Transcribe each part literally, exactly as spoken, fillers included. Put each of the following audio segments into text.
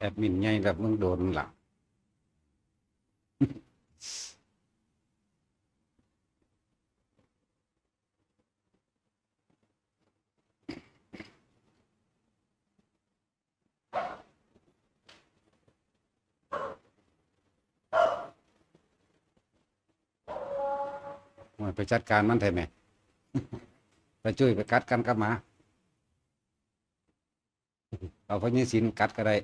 อดมินใหญ่ระดับเมืองโดนล่ะ โอ้ย ไปจัดการมันแท้แม่ ไปจุ้ยไปกัดกันกับหมา เอาพญาศิลกัดก็ได้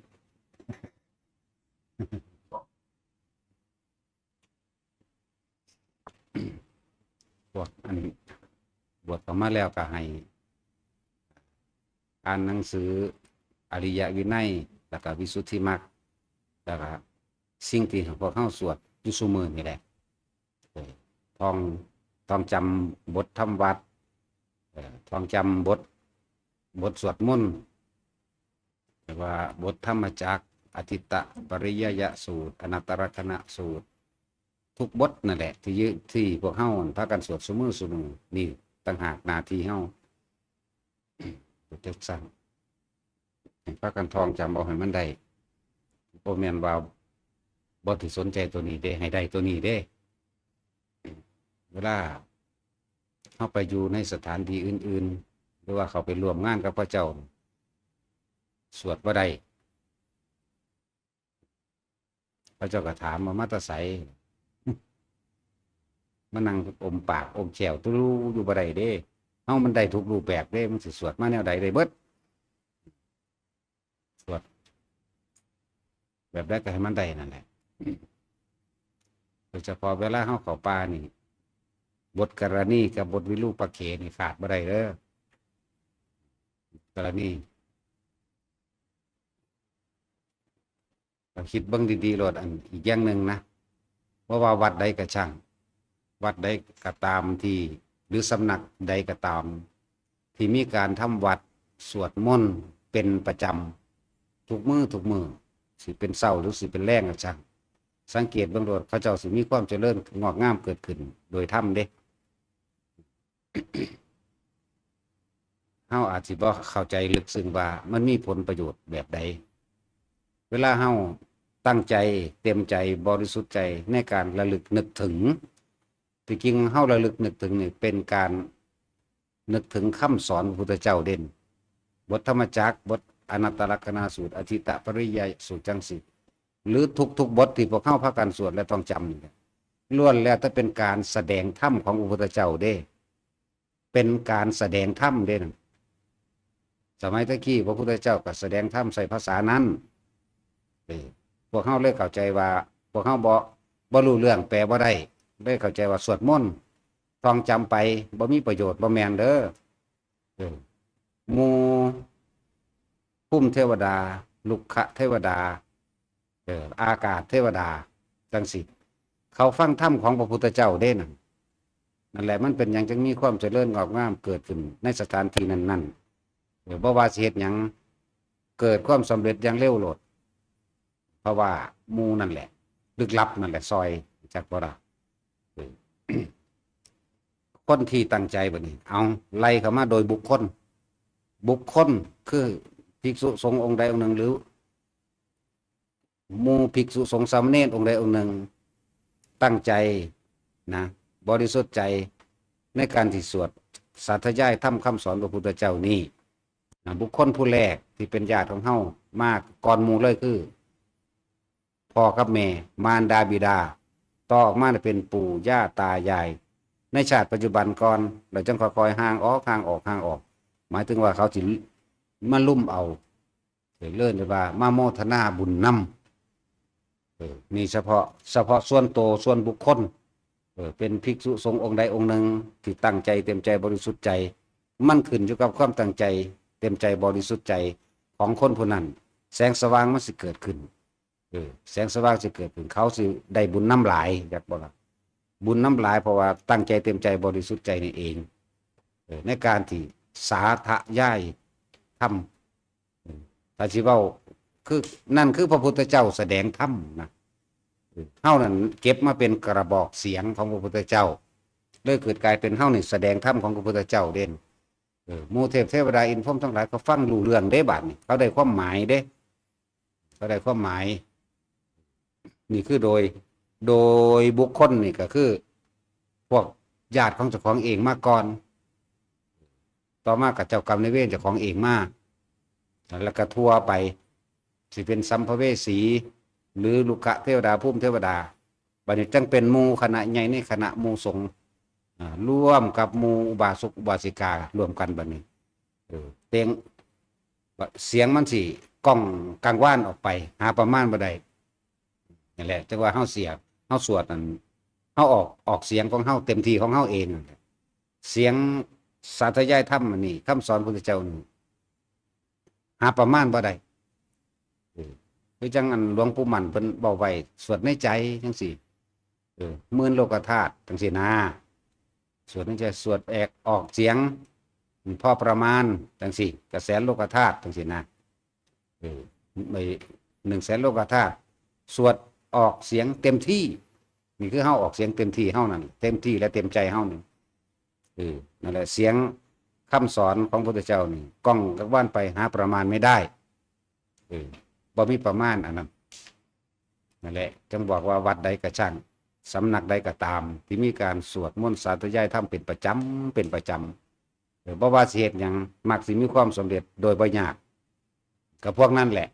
พวกอันบวชเข้ามาแล้วก็ให้ อ่านหนังสืออริยวินัย แล้วก็วิสุทธิมรรค แล้วก็สิ่งที่พวกเฮาสวดอยู่ซุมื้อนี่แหละ เออ ท่อง ท่องจำบทธรรมวัตร เออ ท่องจำบท บทสวดมนต์ หรือว่าบทธรรมจักร อทิตตปริยยสูตร อนัตตลักษณสูตร ทุกบทนั่นแหละ ที่ยึด ที่พวกเฮาพากันสวดซุมื้อซุมื้อ นี่ต่างหากหน้าที่เฮา จังซั่น ให้พากันท่องจำเอาให้มันได้ บ่แม่นว่าบ่สิสนใจตัวนี้เด้ ให้ได้ตัวนี้เด้ เวลาเฮาไปอยู่ในสถานที่อื่นๆ หรือว่าเขาไปร่วมงานกับพระเจ้า สวดบ่ได้ พระเจ้าก็ถามว่า "มาแต่ไส" มานั่งอมปากอมแข้วตุลูอยู่บ่ได้เด้ เฮามันได้ทุกรูปแบบเด้ มันสิสวดมาแนวใดได้เบิด สวดแบบใดก็ให้มันได้นั่นแหละ โดยเฉพาะเวลาเฮาเข้าป่านี่ บทกรณีกับบทวิรูปักเขนี่ขาดบ่ได้เด้อ กรณี ก็คิดเบิ่งดีๆโลด อันอีกอย่างหนึ่งนะ เพราะว่าวัดใดก็ช่าง วัดใดก็ตามที่ หรือสำนักใดก็ตาม ที่มีการทำวัตรสวดมนต์เป็นประจำ ทุกมื้อทุกมื้อ สิเป็นเช้าหรือสิเป็นแลงก็ช่าง สังเกตเบิ่งโลด เขาเจ้าสิมีความเจริญงอกงามเกิดขึ้นโดยธรรมเด้ เฮาอาจสิบ่เข้าใจลึกซึ้งว่ามันมีผลประโยชน์แบบใด เวลาเฮาตั้งใจ เต็มใจ บริสุทธิ์ใจในการระลึกนึกถึง ที่จริงเฮาระลึกนึกถึงนี่เป็นการนึกถึงคำสอนพระพุทธเจ้าเด่น บทธรรมจักร บทอนัตตลักษณสูตร อทิตตปริยยสูตรจั่งซี้ หรือทุกๆบทที่พวกเฮาพากันสวดและท่องจำนี่แหละ ล้วนแล้วแต่เป็นการแสดงธรรมของพระพุทธเจ้าเด้ เป็นการแสดงธรรมเด้นั่น สมัยตะกี้พระพุทธเจ้าก็แสดงธรรมใช้ภาษานั้น เออ พวกเฮาเลยเข้าใจว่า พวกเฮาบ่ บ่รู้เรื่อง แปลบ่ได้ เลยเข้าใจว่าสวดมนต์ ท่องจำไป บ่มีประโยชน์ บ่แม่นเด้อ เออ หมู่ภูมิเทวดา รุกขเทวดา เออ อากาศเทวดา จั่งซี้ เขาฟังธรรมของพระพุทธเจ้าเด้นั่น นั่นแหละ มันเป็นหยังจึงมีความเจริญงอกงามเกิดขึ้นในสถานที่นั้นๆ เออ บ่ว่าสิเฮ็ดหยัง เกิดความสำเร็จอย่างเร็วโลด เพราะว่าหมู่นั่นแหละ ลึกลับนั่นแหละซอย จักบ่ล่ะ เออ คนที่ตั้งใจบัดนี้ เอา ไล่เข้ามาโดยบุคคล บุคคลคือภิกษุสงฆ์องค์ใดองค์หนึ่ง หรือหมู่ภิกษุสงฆ์สามเณรองค์ใดองค์หนึ่ง ตั้งใจนะ บริสุทธิ์ใจในการที่สวดสาธยายธรรมคำสอนพระพุทธเจ้านี้นะ บุคคลผู้แรกที่เป็นญาติของเฮามาก่อนหมู่เลยคือ พ่อกับแม่ มารดาบิดา ต่อออกมาเป็นปู่ย่าตายาย ในชาติปัจจุบันก่อน แล้วจั่งค่อยๆห่างออก ห่างออก ห่างออก หมายถึงว่าเขาสิมาลุ่มเอา เออ เอิ้นว่ามาโมทนาบุญนำ เออ นี่เฉพาะ เฉพาะส่วนตัว ส่วนบุคคล เออ เป็นภิกษุสงฆ์องค์ใดองค์หนึ่งที่ตั้งใจเต็มใจบริสุทธิ์ใจ มันขึ้นอยู่กับความตั้งใจเต็มใจบริสุทธิ์ใจของคนผู้นั้น แสงสว่างมันสิเกิดขึ้น เออ แสงสว่างสิเกิดขึ้น เขาสิได้บุญนำหลาย จักบ่ล่ะ บุญนำหลาย เพราะว่าตั้งใจเต็มใจบริสุทธิ์ใจนี่เอง เออ ในการที่สาธยายธรรม เออ ถ้าสิเว้า คือ นั่นคือพระพุทธเจ้าแสดงธรรมนะ เออ เฮานั่นเก็บมาเป็นกระบอกเสียงของพระพุทธเจ้า เลยเกิดกลายเป็นเฮานี่แสดงธรรมของพระพุทธเจ้าเด่น เออ หมู่เทพเทวดาอินทร์พรหมทั้งหลายก็ฟังรู้เรื่องเด้ บาดนี้ เขาได้ความหมายเด้ ก็ได้ความหมาย นี่คือโดย โดยบุคคลนี่ก็คือ พวกญาติของเจ้าของเองมาก่อน ต่อมาก็เจ้ากรรมนายเวรเจ้าของเองมา แล้วก็ทั่วไป สิเป็นสัมภเวสี หรือลุกขเทวดา ภูมิเทวดา บัดนี้จั่งเป็นหมู่คณะใหญ่ในคณะหมู่สงฆ์ อ่า ร่วมกับหมู่อุบาสกอุบาสิการ่วมกันบัดนี้ เออ เตียง เสียงมันสิก้องกังวานออกไป หาประมาณบ่ได้ นั่นแหละ จั่งว่าเฮาเสีย เฮาสวดนั่น เฮาออก ออกเสียงของเฮาเต็มที่ของเฮาเองนั่นแหละ เสียงสาธยายธรรมอันนี้ คำสอนพระพุทธเจ้านี่ หาประมาณบ่ได้ เออ คือจั่งอันหลวงปู่มั่นเพิ่นเว้าไว้ สวดในใจจั่งซี้ เออ หมื่นโลกธาตุจั่งซี้นะ สวดในใจ สวดแอกออกเสียง พอประมาณจั่งซี้ กระแสโลกธาตุจั่งซี้นะ เออ ไอ้หนึ่งแสนโลกธาตุ สวดออกเสียงเต็มที่ นี่คือเฮาออกเสียงเต็มที่เฮานั่น เต็มที่และเต็มใจเฮานี่ เออ นั่นแหละ เสียงคำสอนของพระพุทธเจ้านี่ ก้องกังวานไป หาประมาณไม่ได้ เออ บ่มีประมาณอันนั้น นั่นแหละ จั่งบอกว่าวัดใดก็ช่าง สำนักใดก็ตาม ที่มีการสวดมนต์สาธยายธรรมเป็นประจำ เป็นประจำ เออ บ่ว่าสิเฮ็ดหยัง มักสิมีความสำเร็จโดยบ่ยาก ก็พวกนั้นแหละ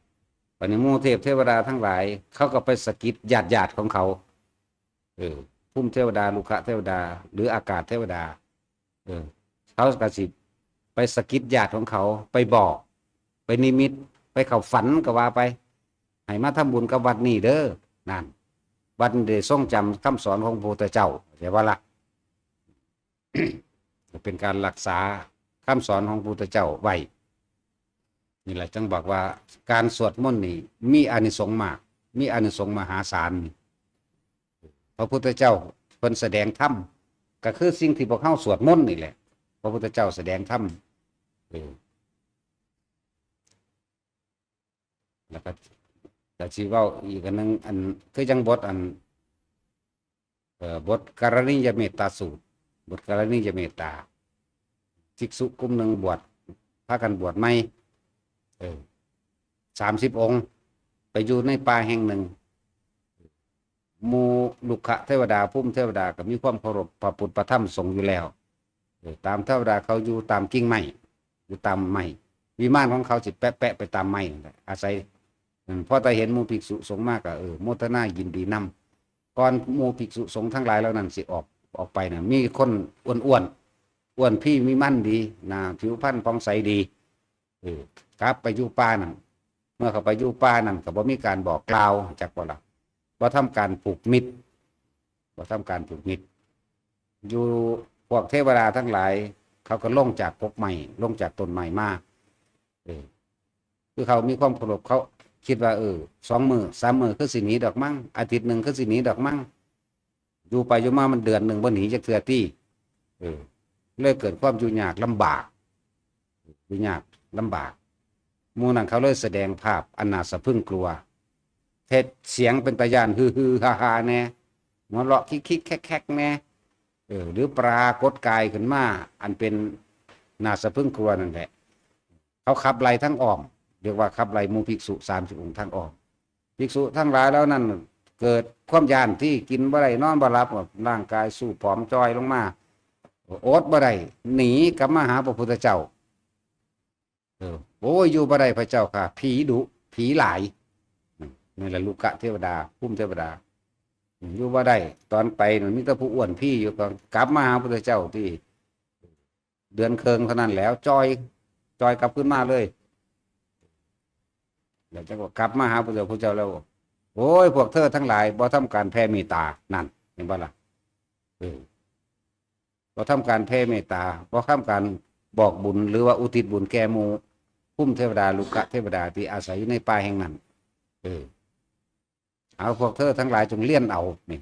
บัดนี้หมู่เทพเทวดาทั้งหลาย เขาก็ไปสะกิดญาติๆของเขา เออ ภูมิเทวดา ลุกขเทวดา หรืออากาศเทวดา เออ เขาก็สิไปสะกิดญาติของเขา ไปบอก ไปนิมิต ไปเข้าฝันก็ว่าไป ให้มาทำบุญกับวัดนี้เด้อ นั่น วัดนี้ได้ทรงจำคำสอนของพระพุทธเจ้า เข้าใจบ่ล่ะ เป็นการรักษาคำสอนของพระพุทธเจ้าไว้ นี่แหละจั่งบอกว่าการสวดมนต์นี่มีอานิสงส์มาก มีอานิสงส์มหาศาล พระพุทธเจ้าเพิ่นแสดงธรรม ก็คือสิ่งที่พวกเฮาสวดมนต์นี่แหละ พระพุทธเจ้าแสดงธรรม เออ แล้วก็ แต่สิเว้าอีกอันหนึ่ง อัน คือจั่งบทอัน เอ่อ บทกรณียเมตตาสูตร บทกรณียเมตตา ภิกษุกลุ่มหนึ่งบวช พากันบวชใหม่ เออ สามสิบองค์ ไปอยู่ในป่าแห่งหนึ่ง หมู่ลุกขเทวดา ภูมิเทวดาก็มีความเคารพพระพุทธพระธรรมสงฆ์อยู่แล้ว เออ ตามเทวดาเขาอยู่ตามกิ่งไม้ อยู่ตามไม้ วิมานของเขาสิแปะๆไปตามไม้นั่นแหละ อาศัย อืม พอแต่เห็นหมู่ภิกษุสงฆ์มาก็ เออ โมทนายินดีนำ ก่อนหมู่ภิกษุสงฆ์ทั้งหลายเหล่านั้นสิออก ออกไปน่ะ มีคนอ้วนๆ อ้วนพีมีมันดี หน้าผิวพรรณผ่องใสดี เออ กลับไปอยู่ป่านั่น เมื่อเขาไปอยู่ป่านั่นก็บ่มีการบอกกล่าว จักบ่ล่ะ บ่ทำการผูกมิตร บ่ทำการผูกมิตร อยู่พวกเทวดาทั้งหลาย เขาก็ลงจากกกไม้ ลงจากต้นไม้มา เออ คือเขามีความเคารพ เขาคิดว่า เออ สองมื้อ สามมื้อ คือสิหนีดอกมั้ง อาทิตย์หนึ่ง คือสิหนีดอกมั้ง อยู่ไปอยู่มามันเดือนหนึ่งบ่หนีจักเทื่อติ เออ เลยเกิดความอยู่ยากลำบาก อยู่ยากลำบาก หมู่นั้นเขาเลยแสดงภาพอันน่าสะพรึงกลัว เฮ็ดเสียงเป็นตาย้าน ฮือๆ ฮ่าๆ แน่ หัวเราะคิกๆ แคกๆ แน่ เออ หรือปรากฏกายขึ้นมา อันเป็นน่าสะพรึงกลัวนั่นแหละ เขาขับไล่ทางอ้อม เรียกว่าขับไล่หมู่ภิกษุสามสิบองค์ทางอ้อม ภิกษุทั้งหลายเหล่านั้นเกิดความย้านติ กินบ่ได้นอนบ่หลับ ร่างกายสู้ผอมจอยลงมา อดบ่ได้ หนีกลับมาหาพระพุทธเจ้า เออ โอ้ย อยู่บ่ได้พระเจ้าข้า ผีดุ ผีหลาย อืม นั่นแหละลุกขเทวดา ภูมิเทวดา อืม อยู่บ่ได้ ตอนไปนั่นมีแต่ผู้อ้วนพีอยู่ ก็กลับมาหาพระพุทธเจ้าติ เดือนเคิงเท่านั้นแล้ว จอย จอยกลับคืนมาเลย แล้วจั่งก็กลับมาหาพระพุทธเจ้า พระพุทธเจ้าแล้ว โอ้ย พวกเธอทั้งหลายบ่ทำการแผ่เมตตา นั่น เห็นบ่ล่ะ เออ บ่ทำการแผ่เมตตา บ่ทำการบอกบุญ หรือว่าอุทิศบุญแก่หมู่ภูมิเทวดา ลุกขเทวดาที่อาศัยอยู่ในป่าแห่งนั้น เออ เอา พวกเธอทั้งหลายจงเรียนเอา นี่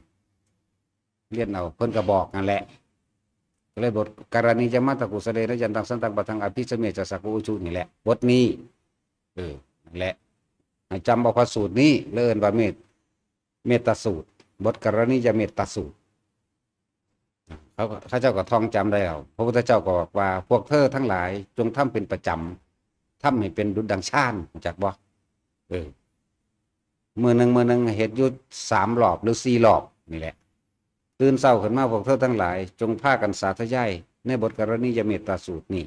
เรียนเอา เพิ่นก็บอกนั่นแหละ ก็เลยบท กรณียมัตตกุสเลนะ ยันตังสันตัง ปัทธัง อภิสเมจะ สักขุอุชุ นี่แหละ บทนี้ เออ นั่นแหละ ให้จำเอาพระสูตรนี้ เลยเอิ้นว่าเมต เมตตาสูตร บทกรณียเมตตาสูตร เขา เขาเจ้าก็ท่องจำได้เอา พระพุทธเจ้าก็บอกว่า พวกเธอทั้งหลายจงทำเป็นประจำ ทำให้เป็นดุจดังฌาน รู้จักบ่ เออ มื้อหนึ่งมื้อหนึ่งเฮ็ดอยู่สามรอบหรือสี่รอบนี่แหละ ตื่นเช้าขึ้นมาพวกเธอทั้งหลาย จงพากันสาธยายในบทกรณียเมตตาสูตรนี่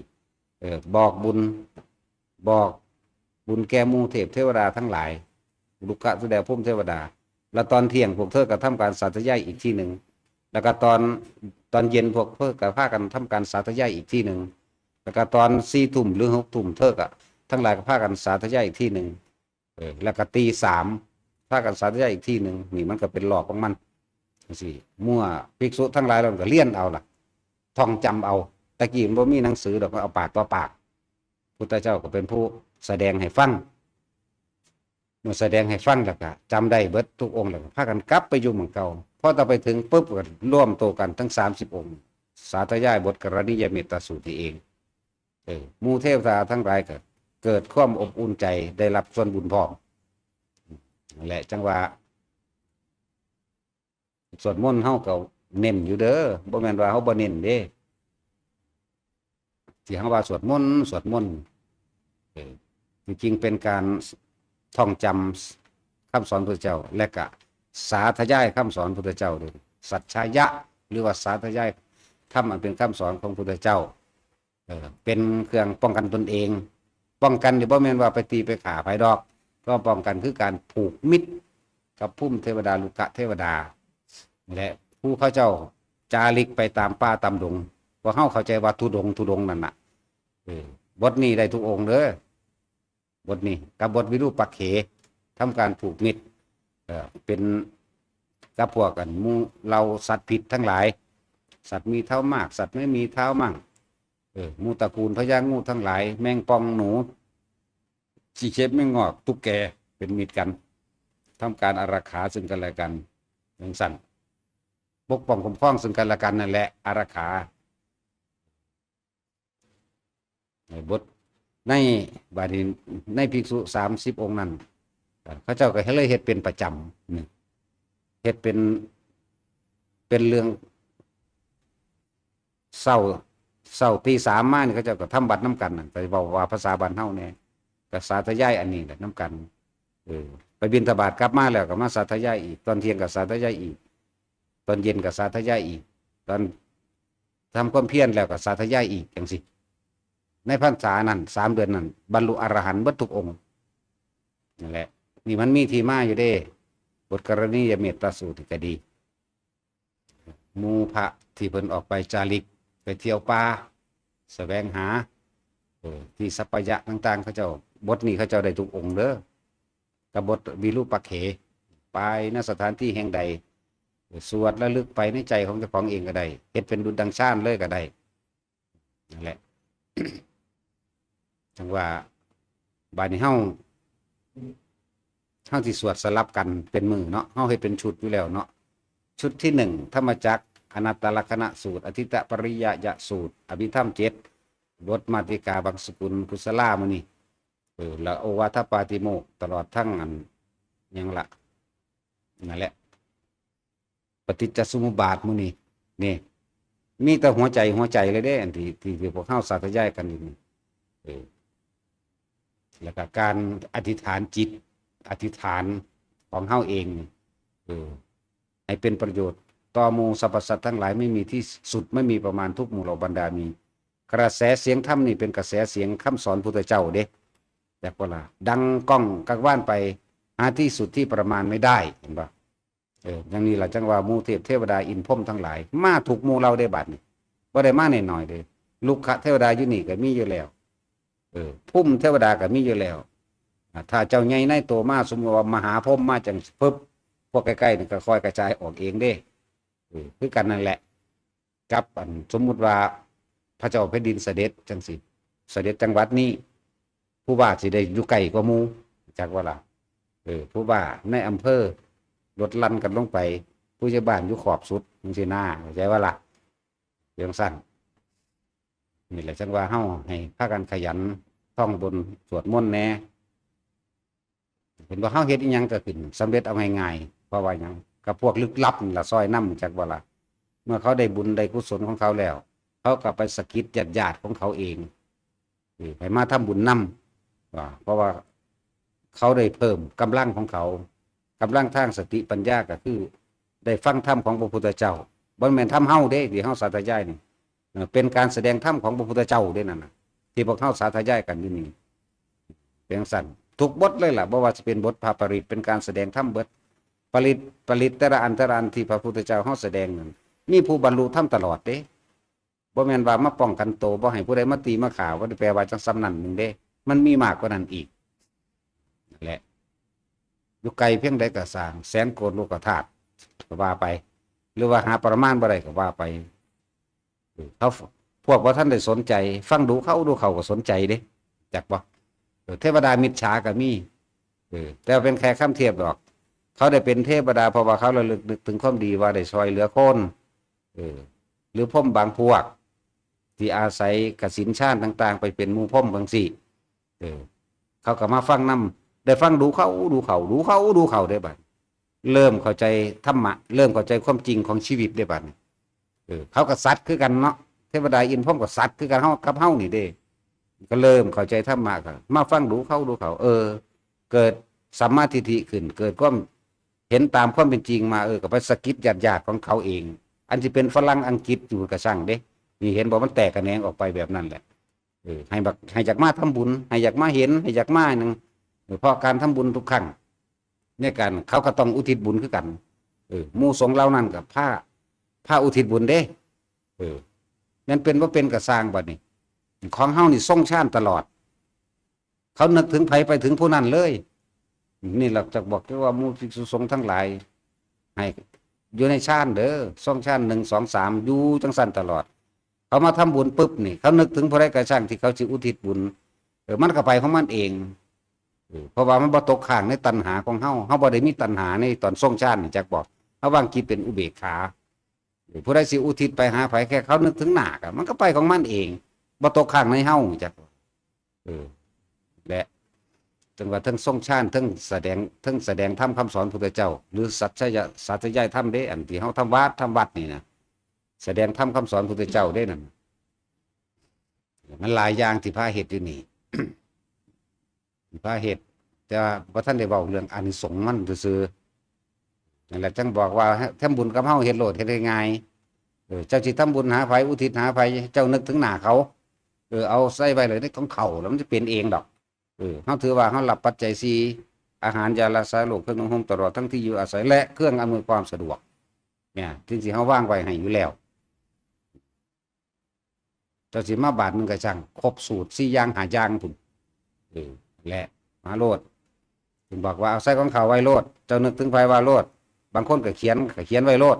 เออ บอกบุญ บอกบุญแก่หมู่เทพเทวดาทั้งหลาย ลุกขะเทวดาพรหมเทวดา แล้วตอนเที่ยงพวกเธอก็ทำการสาธยายอีกทีหนึ่ง แล้วก็ตอน ตอนเย็นพวกเธอก็พากันทำการสาธยายอีกทีหนึ่ง แล้วก็ตอนสี่ทุ่มหรือหกทุ่มเธอก็ทั้งหลายก็พากันสาธยายอีกทีหนึ่ง เออ แล้วก็ตีสามพากันสาธยายอีกทีหนึ่ง นี่มันก็เป็นรอบของมันจังซี้ หมู่ภิกษุทั้งหลายเราก็เรียนเอาล่ะ ท่องจำเอา ตะกี้มันบ่มีหนังสือดอก เอาปากต่อปาก พุทธเจ้าก็เป็นผู้แสดงให้ฟัง เมื่อแสดงให้ฟังแล้วก็จำได้เบิดทุกองค์แล้วก็พากันกลับไปอยู่หม่องเก่า พอต่อไปถึงปุ๊บก็รวมตัวกันทั้งสามสิบองค์ สาธยายบทกรณียเมตตาสูตรนี่เอง เออ หมู่เทวดาทั้งหลายก็เกิดความอบอุ่นใจ ได้รับส่วนบุญพร้อม นั่นแหละจังว่า สวดมนต์เฮาก็เน้นอยู่เด้อ บ่แม่นว่าเฮาบ่เน้นเด้ ที่เฮาว่าสวดมนต์ สวดมนต์ เออ จริงๆเป็นการท่องจำคำสอนพุทธเจ้า และก็สาธยายคำสอนพุทธเจ้าด้วย สัจฉายะ หรือว่าสาธยายธรรมอันเป็นคำสอนของพุทธเจ้า เออ เป็นเครื่องป้องกันตนเอง ป้องกันนี่บ่แม่นว่าไปตีไปฆ่าไผดอก ก็ป้องกันคือการผูกมิตรกับพรหมเทวดา ลุกขะเทวดา และผู้เขาเจ้าจาริกไปตามป่าตามดง พวกเฮาเข้าใจว่าธุดงค์ ธุดงค์นั่นน่ะ เออ บทนี้ได้ทุกองค์เด้อ บทนี้กับบทวิรูปักเข ทำการผูกมิตร เออ เป็นกับพวกอันหมู่เหล่าสัตว์พิษทั้งหลาย สัตว์มีเท้ามาก สัตว์ไม่มีเท้ามั่ง เออ หมู่ตระกูลพญางูทั้งหลาย แมงป่อง หนู ขี้เข็บ แมงงอก ตุ๊กแก เป็นมิตรกัน ทำการอารักขาซึ่งกันและกัน จังซั่น ปกป้องคุ้มครองซึ่งกันและกันนั่นแหละ อารักขา ในบท ใน บาดนี้ ในภิกษุสามสิบองค์นั้น เขาเจ้าก็เลยเฮ็ดเป็นประจำนี่ เฮ็ดเป็น เป็นเรื่อง เช้า เช้าตีสามมานี่เขาเจ้าก็ทำวัตรนำกันน่ะ ก็เว้าว่าภาษาบ้านเฮาแหน่ ก็สาธยายอันนี้แหละนำกัน เออ ไปบิณฑบาตกลับมาแล้วก็มาสาธยายอีก ตอนเที่ยงก็สาธยายอีก ตอนเย็นก็สาธยายอีก ตอนทำความเพียรแล้วก็สาธยายอีก จังซี้ ในพรรษานั้น สามเดือนนั้น บรรลุอรหันต์เบิดทุกองค์ นั่นแหละ นี่มันมีที่มาอยู่เด้ บทกรณียเมตตาสูตรนี่ก็ดี หมู่พระที่เพิ่นออกไปจาริก ไปเที่ยวป่า แสวงหา เออ ที่สัปปายะต่างๆ เขาเจ้า บทนี้เขาเจ้าได้ทุกองค์เด้อ กับบทวิรูปักเข ไป ณ สถานที่แห่งใด สวดระลึกไปในใจของเจ้าของเองก็ได้ เฮ็ดเป็นดุจดังฌานเลยก็ได้ นั่นแหละ จังว่า บาดนี้เฮา เฮาสิสวดสลับกันเป็นมื้อเนาะ เฮาเฮ็ดเป็นชุดอยู่แล้วเนาะ ชุดที่หนึ่ง ธรรมจักร อนัตตลักษณสูตร อทิตตปริยยสูตร อภิธรรมเจ็ด บทมาติกา บังสกุล กุศลามุนี เออ แล้วโอวาทปาติโมกข์ ตลอดทั้งอัน หยังละ นั่นแหละ ปฏิจจสมุปบาทหมู่นี้ นี่ มีแต่หัวใจ หัวใจเลยเด้ อันที่ ที่ ที่พวกเฮาสาธยายกันอยู่นี่ เออ แล้วก็การอธิษฐานจิต อธิษฐานของเฮาเองนี่ เออ ให้เป็นประโยชน์ต่อหมู่สรรพสัตว์ทั้งหลาย ไม่มีที่สุด ไม่มีประมาณ ทุกหมู่เหล่าบรรดามี กระแสเสียงธรรมนี่เป็นกระแสเสียงคำสอนพุทธเจ้าเด้ จักว่าล่ะ ดังก้องกังวานไป หาที่สุดที่ประมาณไม่ได้ เห็นบ่ เออ อย่างนี้ล่ะจังว่าหมู่เทพเทวดาอินทร์พรหมทั้งหลาย มาทุกหมู่เหล่าเด้บัดนี้ บ่ได้มาน้อยๆเด้ ลุกขะเทวดาอยู่นี่ก็มีอยู่แล้ว เออ พรหมเทวดาก็มีอยู่แล้ว อ่า ถ้าเจ้าใหญ่นายโตมา สมมุติว่ามหาพรหมมาจังปึ๊บ พวกใกล้ๆนี่ก็ค่อยกระจายออกเองเด้ เออ คือกันนั่นแหละ กับอัน สมมุติว่าพระเจ้าแผ่นดินเสด็จจังซี้ เสด็จจังหวัดนี้ ผู้ว่าสิได้อยู่ไกลกว่าหมู่ จักว่าล่ะ เออ ผู้ว่าในอำเภอ ลดหลั่นกันลงไป ผู้ใหญ่บ้านอยู่ขอบสุดจังซี้นา เข้าใจว่าล่ะ จังซั่น นี่แหละจังว่าเฮาให้พากันขยันท่องบนต์สวดมนต์แหน่ เห็นว่าเฮาเฮ็ดอิหยังก็ขึ้นสำเร็จเอาง่ายๆ เพราะว่าหยัง ก็พวกลึกลับนี่ล่ะซอยนำ จักว่าล่ะ เมื่อเขาได้บุญได้กุศลของเขาแล้ว เขาก็ไปสะกิดญาติๆของเขาเอง เออ ให้มาทำบุญนำ ว่า เพราะว่าเขาได้เพิ่มกำลังของเขา กำลังทางสติปัญญาก็คือ ได้ฟังธรรมของพระพุทธเจ้า บ่แม่นธรรมเฮาเด้ ที่เฮาสาธยายนี่ เอ่อ เป็นการแสดงธรรมของพระพุทธเจ้าเด้นั่นน่ะ ที่พวกเฮาสาธยายกันอยู่นี่ เป็นจั่งซั้น ทุกบทเลยล่ะ บ่ว่าสิเป็นบทพระปริตร เป็นการแสดงธรรมเบิด ปริตร ปริตรแต่ละอันแต่ละอันที่พระพุทธเจ้าเฮาแสดงนั้น มีผู้บรรลุธรรมตลอดเด้ บ่แม่นว่ามาป้องกันโต บ่ให้ผู้ใดมาตีมาฆ่า บ่ได้แปลว่าจั่งส่ำนั้นหนึ่งเด้ มันมีมากกว่านั้นอีก นั่นแหละ อยู่ไกลเพียงใดก็ซ่าง แสนโกฏโลกธาตุ ก็ว่าไป หรือว่าหาประมาณบ่ได้ก็ว่าไป เออ เขา พวกบ่ทันได้สนใจ ฟังดูเข้าดูเข้าก็สนใจเด้ จักบ่ เออ เทวดามิจฉาก็มี เออ แต่เป็นแค่คำเทียบดอก เขาได้เป็นเทวดา เพราะว่าเขาระลึกนึกถึงความดีว่าได้ช่วยเหลือคน เออ หรือพรหมบางพวก ที่อาศัยกสิณฌานต่างๆ ไปเป็นหมู่พรหมจั่งซี้ เออ เขาก็มาฟังนำ ได้ฟังดูเข้าดูเข้า ดูเข้าดูเข้าเด้บัด เริ่มเข้าใจธรรมะ เริ่มเข้าใจความจริงของชีวิตเด้บัดนี้ เออ เขาก็สัตว์คือกันเนาะ เทวดาอินทร์พรหมก็สัตว์คือกัน เฮากับเฮานี่เด้ ก็เริ่มเข้าใจธรรมะ ก็มาฟังดูเข้าดูเข้า เออ เกิดสัมมาทิฏฐิขึ้น เกิดความเห็นตามความเป็นจริงมา เออ ก็ไปสะกิดญาติๆของเขาเอง อันที่เป็นฝรั่งอังกฤษอยู่ก็ช่างเด้ นี่เห็นบ่ มันแตกแขนงออกไปแบบนั้นแหละ เออ ให้บัก ให้อยากมาทำบุญ ให้อยากมาเห็น ให้อยากมาหยัง เออ เพราะการทำบุญทุกครั้ง ในการ เขาก็ต้องอุทิศบุญคือกัน เออ หมู่สงฆ์เหล่านั้นก็พา พาอุทิศบุญเด้ เออ แม่นเป็นบ่เป็นก็ซ่างบัดนี้ ของเฮานี่ทรงฌานตลอด เขานึกถึงไผไปถึงผู้นั้นเลย นี่ล่ะจักบอกว่าหมู่ภิกษุสงฆ์ทั้งหลาย ให้อยู่ในฌานเด้อ ทรงฌานหนึ่ง สอง สาม อยู่จั่งซั้นตลอด เขามาทำบุญปุ๊บนี่ เขานึกถึงผู้ใดก็ช่างที่เขาสิอุทิศบุญ เออ มันก็ไปของมันเอง เออ เพราะว่ามันบ่ตกค้างในตัณหาของเฮา เฮาบ่ได้มีตัณหาในตอนทรงฌานนี่จักบอก เฮาวางจิตเป็นอุเบกขา เออ ผู้ใดสิอุทิศไปหาไผ แค่เขานึกถึงหน้าก็ มันก็ไปของมันเอง บ่ตกค้างในเฮาจัก เออ และ จั่งว่าทั้งทรงฌาน ทั้งแสดง ทั้งแสดงธรรมคำสอนพุทธเจ้า หรือสัจจะ สาธยายธรรมเด้ อันที่เฮาทำวัด ทำวัดนี่นะ แสดงธรรมคำสอนพุทธเจ้าเด้นั่น มันหลายอย่างที่พาเฮ็ดอยู่นี่ พาเฮ็ด แต่ว่าบ่ทันได้เว้าเรื่องอานิสงส์มันซื่อๆ นั่นแหละจั่งบอกว่าให้ทำบุญกับเฮา เฮ็ดโลด เฮ็ดให้ง่าย เออ เจ้าสิทำบุญหาไผ อุทิศหาไผ เจ้านึกถึงหน้าเขา เออ เอาใส่ไว้เลยในของเขาแล้วมันจะเป็นเองดอก เออ เฮาถือว่าเฮารับปัจจัยสี่ อาหาร ยารักษาโรค เครื่องนุ่งห่ม ตลอดทั้งที่อยู่อาศัย และเครื่องอำนวยความสะดวก เนี่ย ที่สิเฮาวางไว้ให้อยู่แล้ว เจ้าสิมาบาทหนึ่งก็ช่าง ครบสูตรสี่อย่างห้าอย่างพุ้น เออ และมาโลด เพิ่นบอกว่าเอาใส่ของเขาไว้โลด เจ้านึกถึงไผว่าโลด บางคนก็เขียน ก็เขียนไว้โลด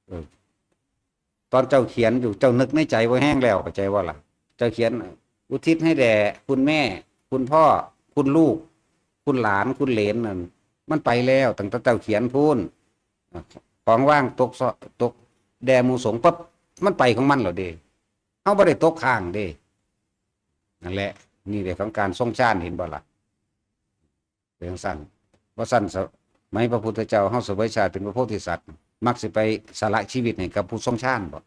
เออ ตอนเจ้าเขียนอยู่ เจ้านึกในใจว่าแห้งแล้ว เข้าใจว่าล่ะ เจ้าเขียนอุทิศให้แด่คุณแม่ คุณพ่อ คุณลูก คุณหลาน คุณเหลนนั่น มันไปแล้ว ตั้งแต่เจ้าเขียนพู้น ของว่างตกเซาะ ตกแด่หมู่สงฆ์ปั๊บ มันไปของมันแล้วเด้ เฮาบ่ได้ตกค้างเด้ นั่นแหละ นี่เด้ของการทรงฌาน เห็นบ่ล่ะ เป็นจั่งซั้น ว่าซั้น สมัยพระพุทธเจ้าเฮาเสวยชาติเป็นพระโพธิสัตว์ มักสิไปสละชีวิตให้กับผู้ทรงฌานบ่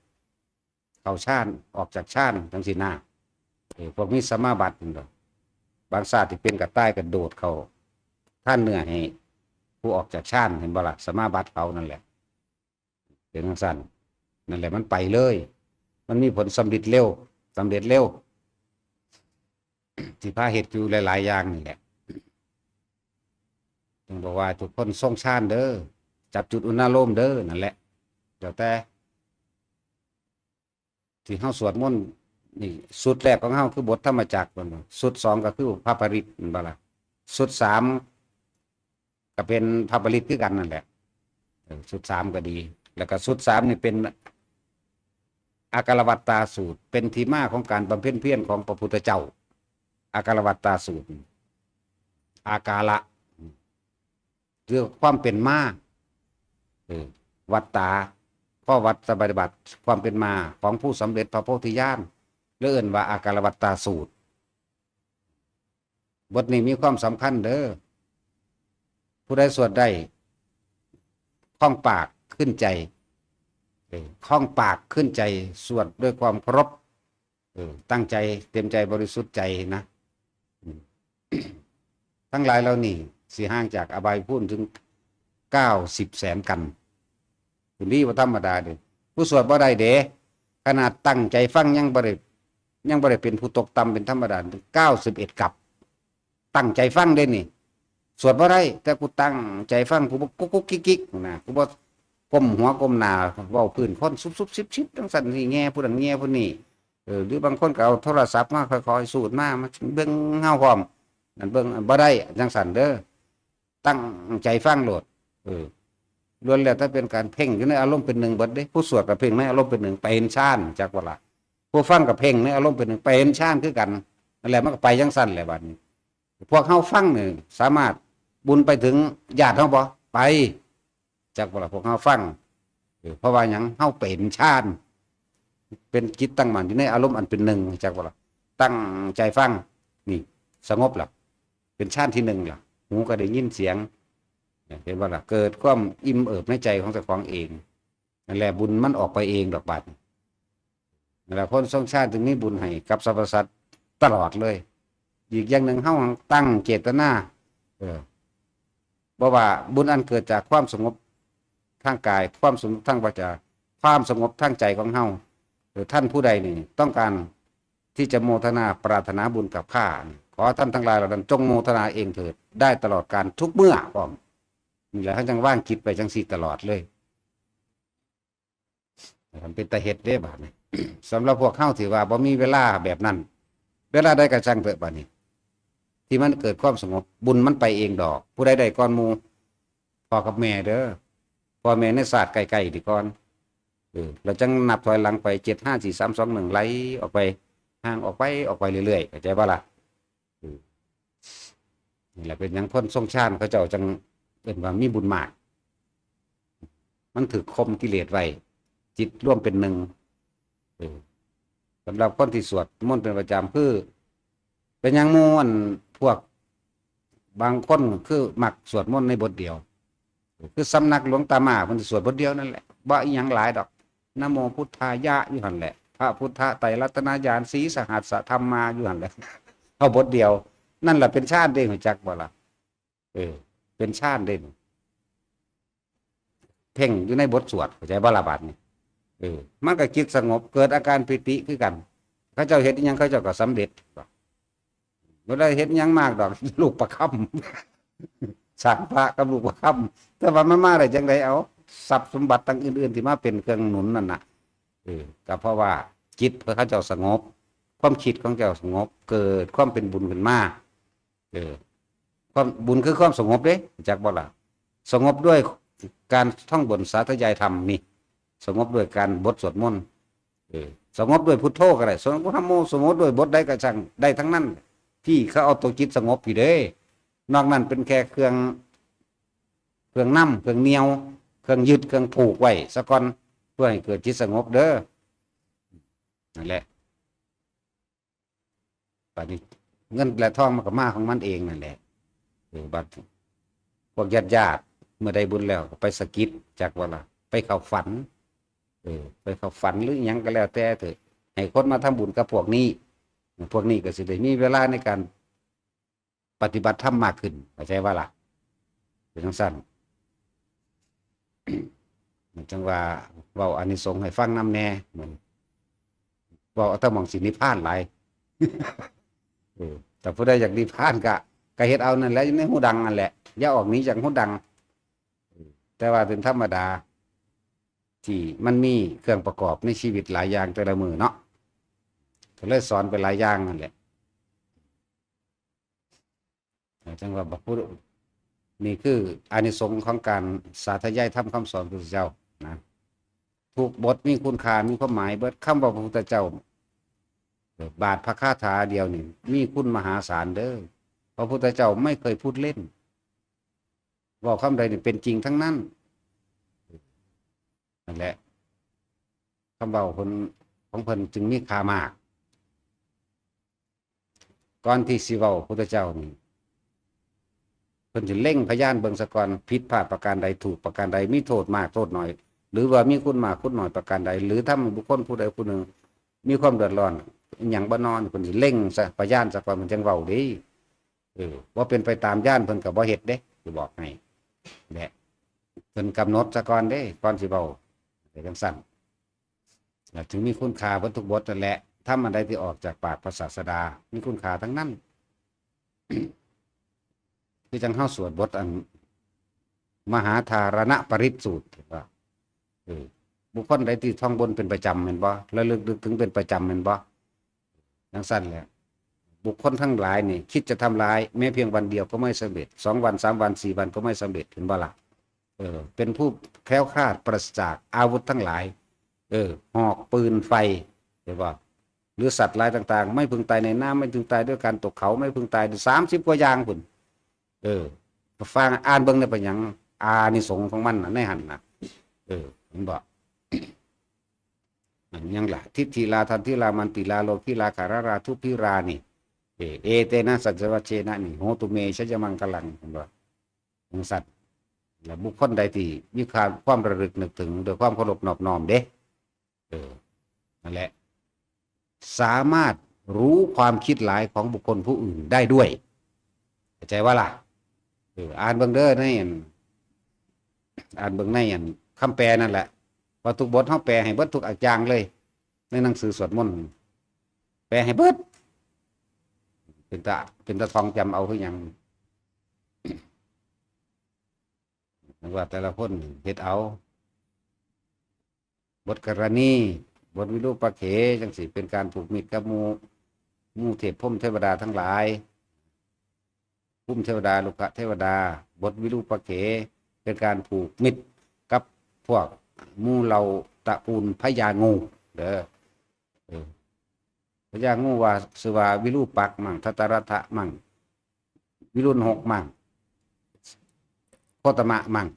เข้าฌาน ออกจากฌาน จั่งซี้นะ เออ พวกมีสมาบัตินั่นดอก บางชาติที่เป็นกระต่ายกระโดดเข้าทานเนื้อให้ผู้ออกจากฌาน เห็นบ่ล่ะ สมาบัติเขานั่นแหละ เป็นจั่งซั้น นั่นแหละมันไปเลย มันมีผลสำเร็จเร็ว สำเร็จเร็ว ที่พาเฮ็ดอยู่หลายๆอย่างนี่แหละ จึงบอกว่าทุกคนทรงฌานเด้อ จับจุดอุณาโลมเด้อ นั่นแหละ แล้วแต่ ที่เฮาสวดมนต์นี่ ชุดแรกของเฮาคือบทธรรมจักร แม่นบ่ ชุดสองก็คือพระปริตร แม่นบ่ล่ะ ชุดสามก็เป็นพระปริตรคือกันนั่นแหละ เออ ชุดสามก็ดี แล้วก็ชุดสามนี่เป็นอาการวัตตาสูตร เป็นที่มาของการบำเพ็ญเพียรของพระพุทธเจ้า อาการวัตตาสูตร อาการะ คือความเป็นมา เออ วัตตา ข้อวัตตปฏิบัติ ความเป็นมาของผู้สำเร็จพระโพธิญาณ หรือเอิ้นว่าอาการวัตตาสูตร บทนี้มีความสำคัญเด้อ ผู้ใดสวดได้ คล่องปากขึ้นใจ เออ คล่องปากขึ้นใจ สวดด้วยความเคารพ เออ ตั้งใจ เต็มใจ บริสุทธิ์ใจนะ อืม ทั้งหลายเหล่านี้สิห่างจากอบายภูมิถึง เก้าสิบแสนกัน คุณดีว่าธรรมดาเด้ ผู้สวดบ่ได้เด้ ขนาดตั้งใจฟังยังบ่ได้ ยังบ่ได้เป็นผู้ตกต่ำเป็นธรรมดา เก้าสิบเอ็ดกับ ตั้งใจฟังเด้นี่ สวดบ่ได้ แต่กูตั้งใจฟัง กูบ่กุ๊กกุ๊กกิกกิกนะ กูบ่ก้มหัวก้มหน้า เว้าพื้นคนซุบซุบซิบซิบจังซั่นสิแง่ผู้นั้นแง่ผู้นี้ เออ หรือบางคนก็เอาโทรศัพท์มาค่อยๆสูดมา มาเบิ่งเฮาพร้อม นั่นเบิ่งบ่ได้ จังซั่นเด้อ ตั้งใจฟังโลด เออ ล้วนแล้วแต่เป็นการเพ่งอยู่ในอารมณ์เป็นหนึ่งเบิดเด้ ผู้สวดก็เพ่งในอารมณ์เป็นหนึ่ง ไปเห็นฌาน จักว่าล่ะ ผู้ฟังก็เพ่งในอารมณ์เป็นหนึ่ง ไปเห็นฌานคือกัน นั่นแหละ มันก็ไปจังซั่นแหละบัดนี้ พวกเฮาฟังนี่สามารถบุญไปถึงญาติเฮาบ่ ไป จักว่าล่ะ พวกเฮาฟัง เออ เพราะว่าหยัง เฮาไปเห็นฌาน เป็นจิตตั้งมั่นอยู่ในอารมณ์อันเป็นหนึ่ง จักว่าล่ะ ตั้งใจฟัง นี่ สงบล่ะ เป็นฌานที่หนึ่งล่ะ หูก็ได้ยินเสียง เห็นบ่ล่ะ เกิดความอิ่มเอิบในใจของเจ้าของเอง นั่นแหละ บุญมันออกไปเองดอกบัด นั่นแหละ คนทรงฌานจึงมีบุญให้กับสรรพสัตว์ตลอดเลย อีกอย่างหนึ่ง เฮาตั้งเจตนา เออ บ่ว่าบุญอันเกิดจากความสงบทางกาย ความสงบทางวาจา ความสงบทางใจของเฮา เออ ท่านผู้ใดนี่ต้องการที่จะโมทนาปรารถนาบุญกับข้านี่ ขอท่านทั้งหลายเหล่านั้นจงโมทนาเองเถิด ได้ตลอดกาลทุกเมื่อพร้อม นี่แหละ เฮาจังวางจิตไปจังซี่ตลอดเลย มันเป็นตาเฮ็ดเด้บาดนี้ สำหรับพวกเฮาที่ว่าบ่มีเวลาแบบนั้น เวลาใดก็ช่างเถอะบาดนี้ ที่มันเกิดความสงบ บุญมันไปเองดอก ผู้ใดได้ก่อนหมู่ พ่อกับแม่เด้อ พ่อแม่ในชาติใกล้ๆนี่ก่อน เออ แล้วจังนับถอยหลังไป เจ็ด ห้า สี่ สาม สอง หนึ่ง ไหลออกไป ห่างออกไป ออกไปเรื่อยๆ เข้าใจบ่ล่ะ เออ นี่แหละเป็นหยังคนทรงฌานเขาเจ้าจังเอิ้นว่ามีบุญมาก มันถืกข่มกิเลสไว้ จิตรวมเป็นหนึ่ง เออ สำหรับคนที่สวดมนต์เป็นประจำคือ เป็นหยังหมู่อันพวกบางคนคือมักสวดมนต์ในบทเดียว คือสำนักหลวงตาม่าเพิ่นสิสวดบทเดียวนั่นแหละ บ่อีหยังหลายดอก นะโมพุทธายะอยู่หั่นแหละ พระพุทธไตรรัตนญาณ สีสหัสสะธัมมาอยู่หั่นแหละ เอาบทเดียว นั่นแหละเป็นฌานเด้ รู้จักบ่ล่ะ เออ เป็นฌานเด้ เพ่งอยู่ในบทสวด เข้าใจบ่ล่ะบาดนี้ เออ มันก็จิตสงบ เกิดอาการปีติคือกัน เขาเจ้าเฮ็ดอิหยังเขาเจ้าก็สำเร็จ บ่ได้เฮ็ดหยังมากดอก ลูกประคำ สร้างพระกับลูกประคำ แต่ว่ามันมาได้จังได๋ เอา ทรัพย์สมบัติต่างอื่นๆ ที่มาเป็นเครื่องหนุนนั่นน่ะ เออ ก็เพราะว่าจิตเขาเจ้าสงบ ความคิดของเจ้าสงบ เกิดความเป็นบุญขึ้นมา เออ ความบุญคือความสงบเด้ จักบ่ล่ะ สงบด้วยการท่องบนต์สาธยายธรรมนี่ สงบด้วยการบทสวดมนต์ เออ สงบด้วยพุทโธก็ได้ สงบพุทธัมโม สงบด้วยบทใดก็ช่าง ได้ทั้งนั้น ที่เขาเอาตัวจิตสงบอยู่เด้ นอกนั้นเป็นแค่เครื่อง เครื่องนำ เครื่องเหนี่ยว เครื่องยึด เครื่องผูกไว้ซะก่อน เพื่อให้เกิดจิตสงบเด้อ นั่นแหละ บัดนี้เงินและทองมันก็มาของมันเองนั่นแหละ เออ บัดพวกญาติๆ เมื่อได้บุญแล้วก็ไปสะกิด จักว่าล่ะ ไปเข้าฝัน เออ ไปเข้าฝันหรือหยังก็แล้วแต่เถอะ ให้คนมาทำบุญกับพวกนี้ พวกนี้ก็สิได้มีเวลาในการปฏิบัติธรรมมากขึ้น เข้าใจบ่ล่ะ เป็นจั่งซั้น จั่งว่าเว้าอานิสงส์ให้ฟังนำแหน่ เหมือน เว้าเอาแต่หม่องสินิพพานหลาย เออ แต่ผู้ใดอยากนิพพานก็ ก็เฮ็ดเอานั่นแหละ อยู่ในหูดังนั่นแหละ อย่าออกหนีจากหูดัง เออ แต่ว่าเป็นธรรมดา ที่มันมีเครื่องประกอบในชีวิตหลายอย่างแต่ละมื้อเนาะ ก็เลยสอนไปหลายอย่างนั่นแหละ จั่งว่าบัดพุทธ นี่คืออานิสงส์ของการสาธยายธรรมคำสอนพระพุทธเจ้านะ ทุกบทมีคุณค่า มีความหมายเบิด คำว่าพระพุทธเจ้า บาทพระคาถาเดียวนี่ มีคุณมหาศาลเด้อ พระพุทธเจ้าไม่เคยพูดเล่น เว้าคำใดนี่เป็นจริงทั้งนั้น นั่นแหละ คำเว้าเพิ่น ของเพิ่นจึงมีค่ามาก ก่อนที่สิเว้าพุทธเจ้านี่ เพิ่นสิเล็งพยานเบิ่งซะก่อน ผิดพลาดประการใด ถูกประการใด มีโทษมากโทษน้อย หรือว่ามีคุณมากคุณน้อยประการใด หรือทำให้บุคคลผู้ใดผู้หนึ่งมีความเดือดร้อนอิหยังบ่นอน เพิ่นสิเล็งซะ พยานซะก่อน เพิ่นจั่งเว้าเด้ เออ บ่เป็นไปตามญาณเพิ่นก็บ่เฮ็ดเด้ สิบอกให้ แหละ พิ่นกำหนดซะก่อนเด้ ก่อนสิเว้า เป็นจั่งซั่น แล้วถึงมีคุณค่าเบิดทุกบทนั่นแหละ ธรรมอันใดที่ออกจากปากพระศาสดา มีคุณค่าทั้งนั้น คือจั่งเฮาสวดบทอัน มหาธารณปริตรสูตรว่า เออ บุคคลใดที่ท่องบนเป็นประจำแม่นบ่ ระลึกนึกถึงเป็นประจำแม่นบ่ จั่งซั่นแหละ บุคคลทั้งหลายนี่ คิดจะทำร้าย แม้เพียงวันเดียวก็ไม่สำเร็จ สองวัน สามวัน สี่วันก็ไม่สำเร็จ เห็นบ่ล่ะ เออ เป็นผู้แคล้วคลาดปราศจากอาวุธทั้งหลาย เออ หอก ปืน ไฟ เห็นบ่ หรือสัตว์ร้ายต่างๆ ไม่พึงตายในน้ำ ไม่พึงตายด้วยการตกเขา ไม่พึงตายด้วย สามสิบกว่าอย่างพุ้น เออ ฟังอ่านเบิ่งได้เป็นหยัง อานิสงส์ของมันน่ะ ในหั่นน่ะ เออ เห็นบ่ อันหยังล่ะ ทิฏฐิลา ทันทิลา มันติลา โลคิลา ขารารรา ทุพพิรานี่ เอ เอเตนะ สัจจวัชเชนะนี่ โหตุเม ชยมังคลัง เห็นบ่ ของสัตว์ และบุคคลใดที่มีความ ความระลึกนึกถึง ด้วยความเคารพนอบน้อมเด้ เออ นั่นแหละ สามารถรู้ความคิดหลายของบุคคลผู้อื่นได้ด้วย เข้าใจว่าล่ะ เออ อ่านเบิ่งเด้อในอัน อ่านเบิ่งในอัน คำแปลนั่นแหละ ว่าทุกบทเฮาแปลให้เบิดทุกอย่างเลย ในหนังสือสวดมนต์ แปลให้เบิด เป็นตา เป็นตาท่องจำเอาคือหยัง นึกว่าแต่ละคนเฮ็ดเอา บทกรณี บทวิรูปักเข จั่งซี้ เป็นการผูกมิตรกับหมู่ หมู่เทพพรหมเทวดาทั้งหลาย พรหมเทวดา รุกขเทวดา บทวิรูปักเข เป็นการผูกมิตรกับพวกหมู่เหล่าตระกูลพญางู เด้อ เออ พญางูว่า ชื่อว่าวิรูปักษ์มั่ง ทัตตรัตถะมั่ง วิรุณหกมั่ง โคตมะมั่ง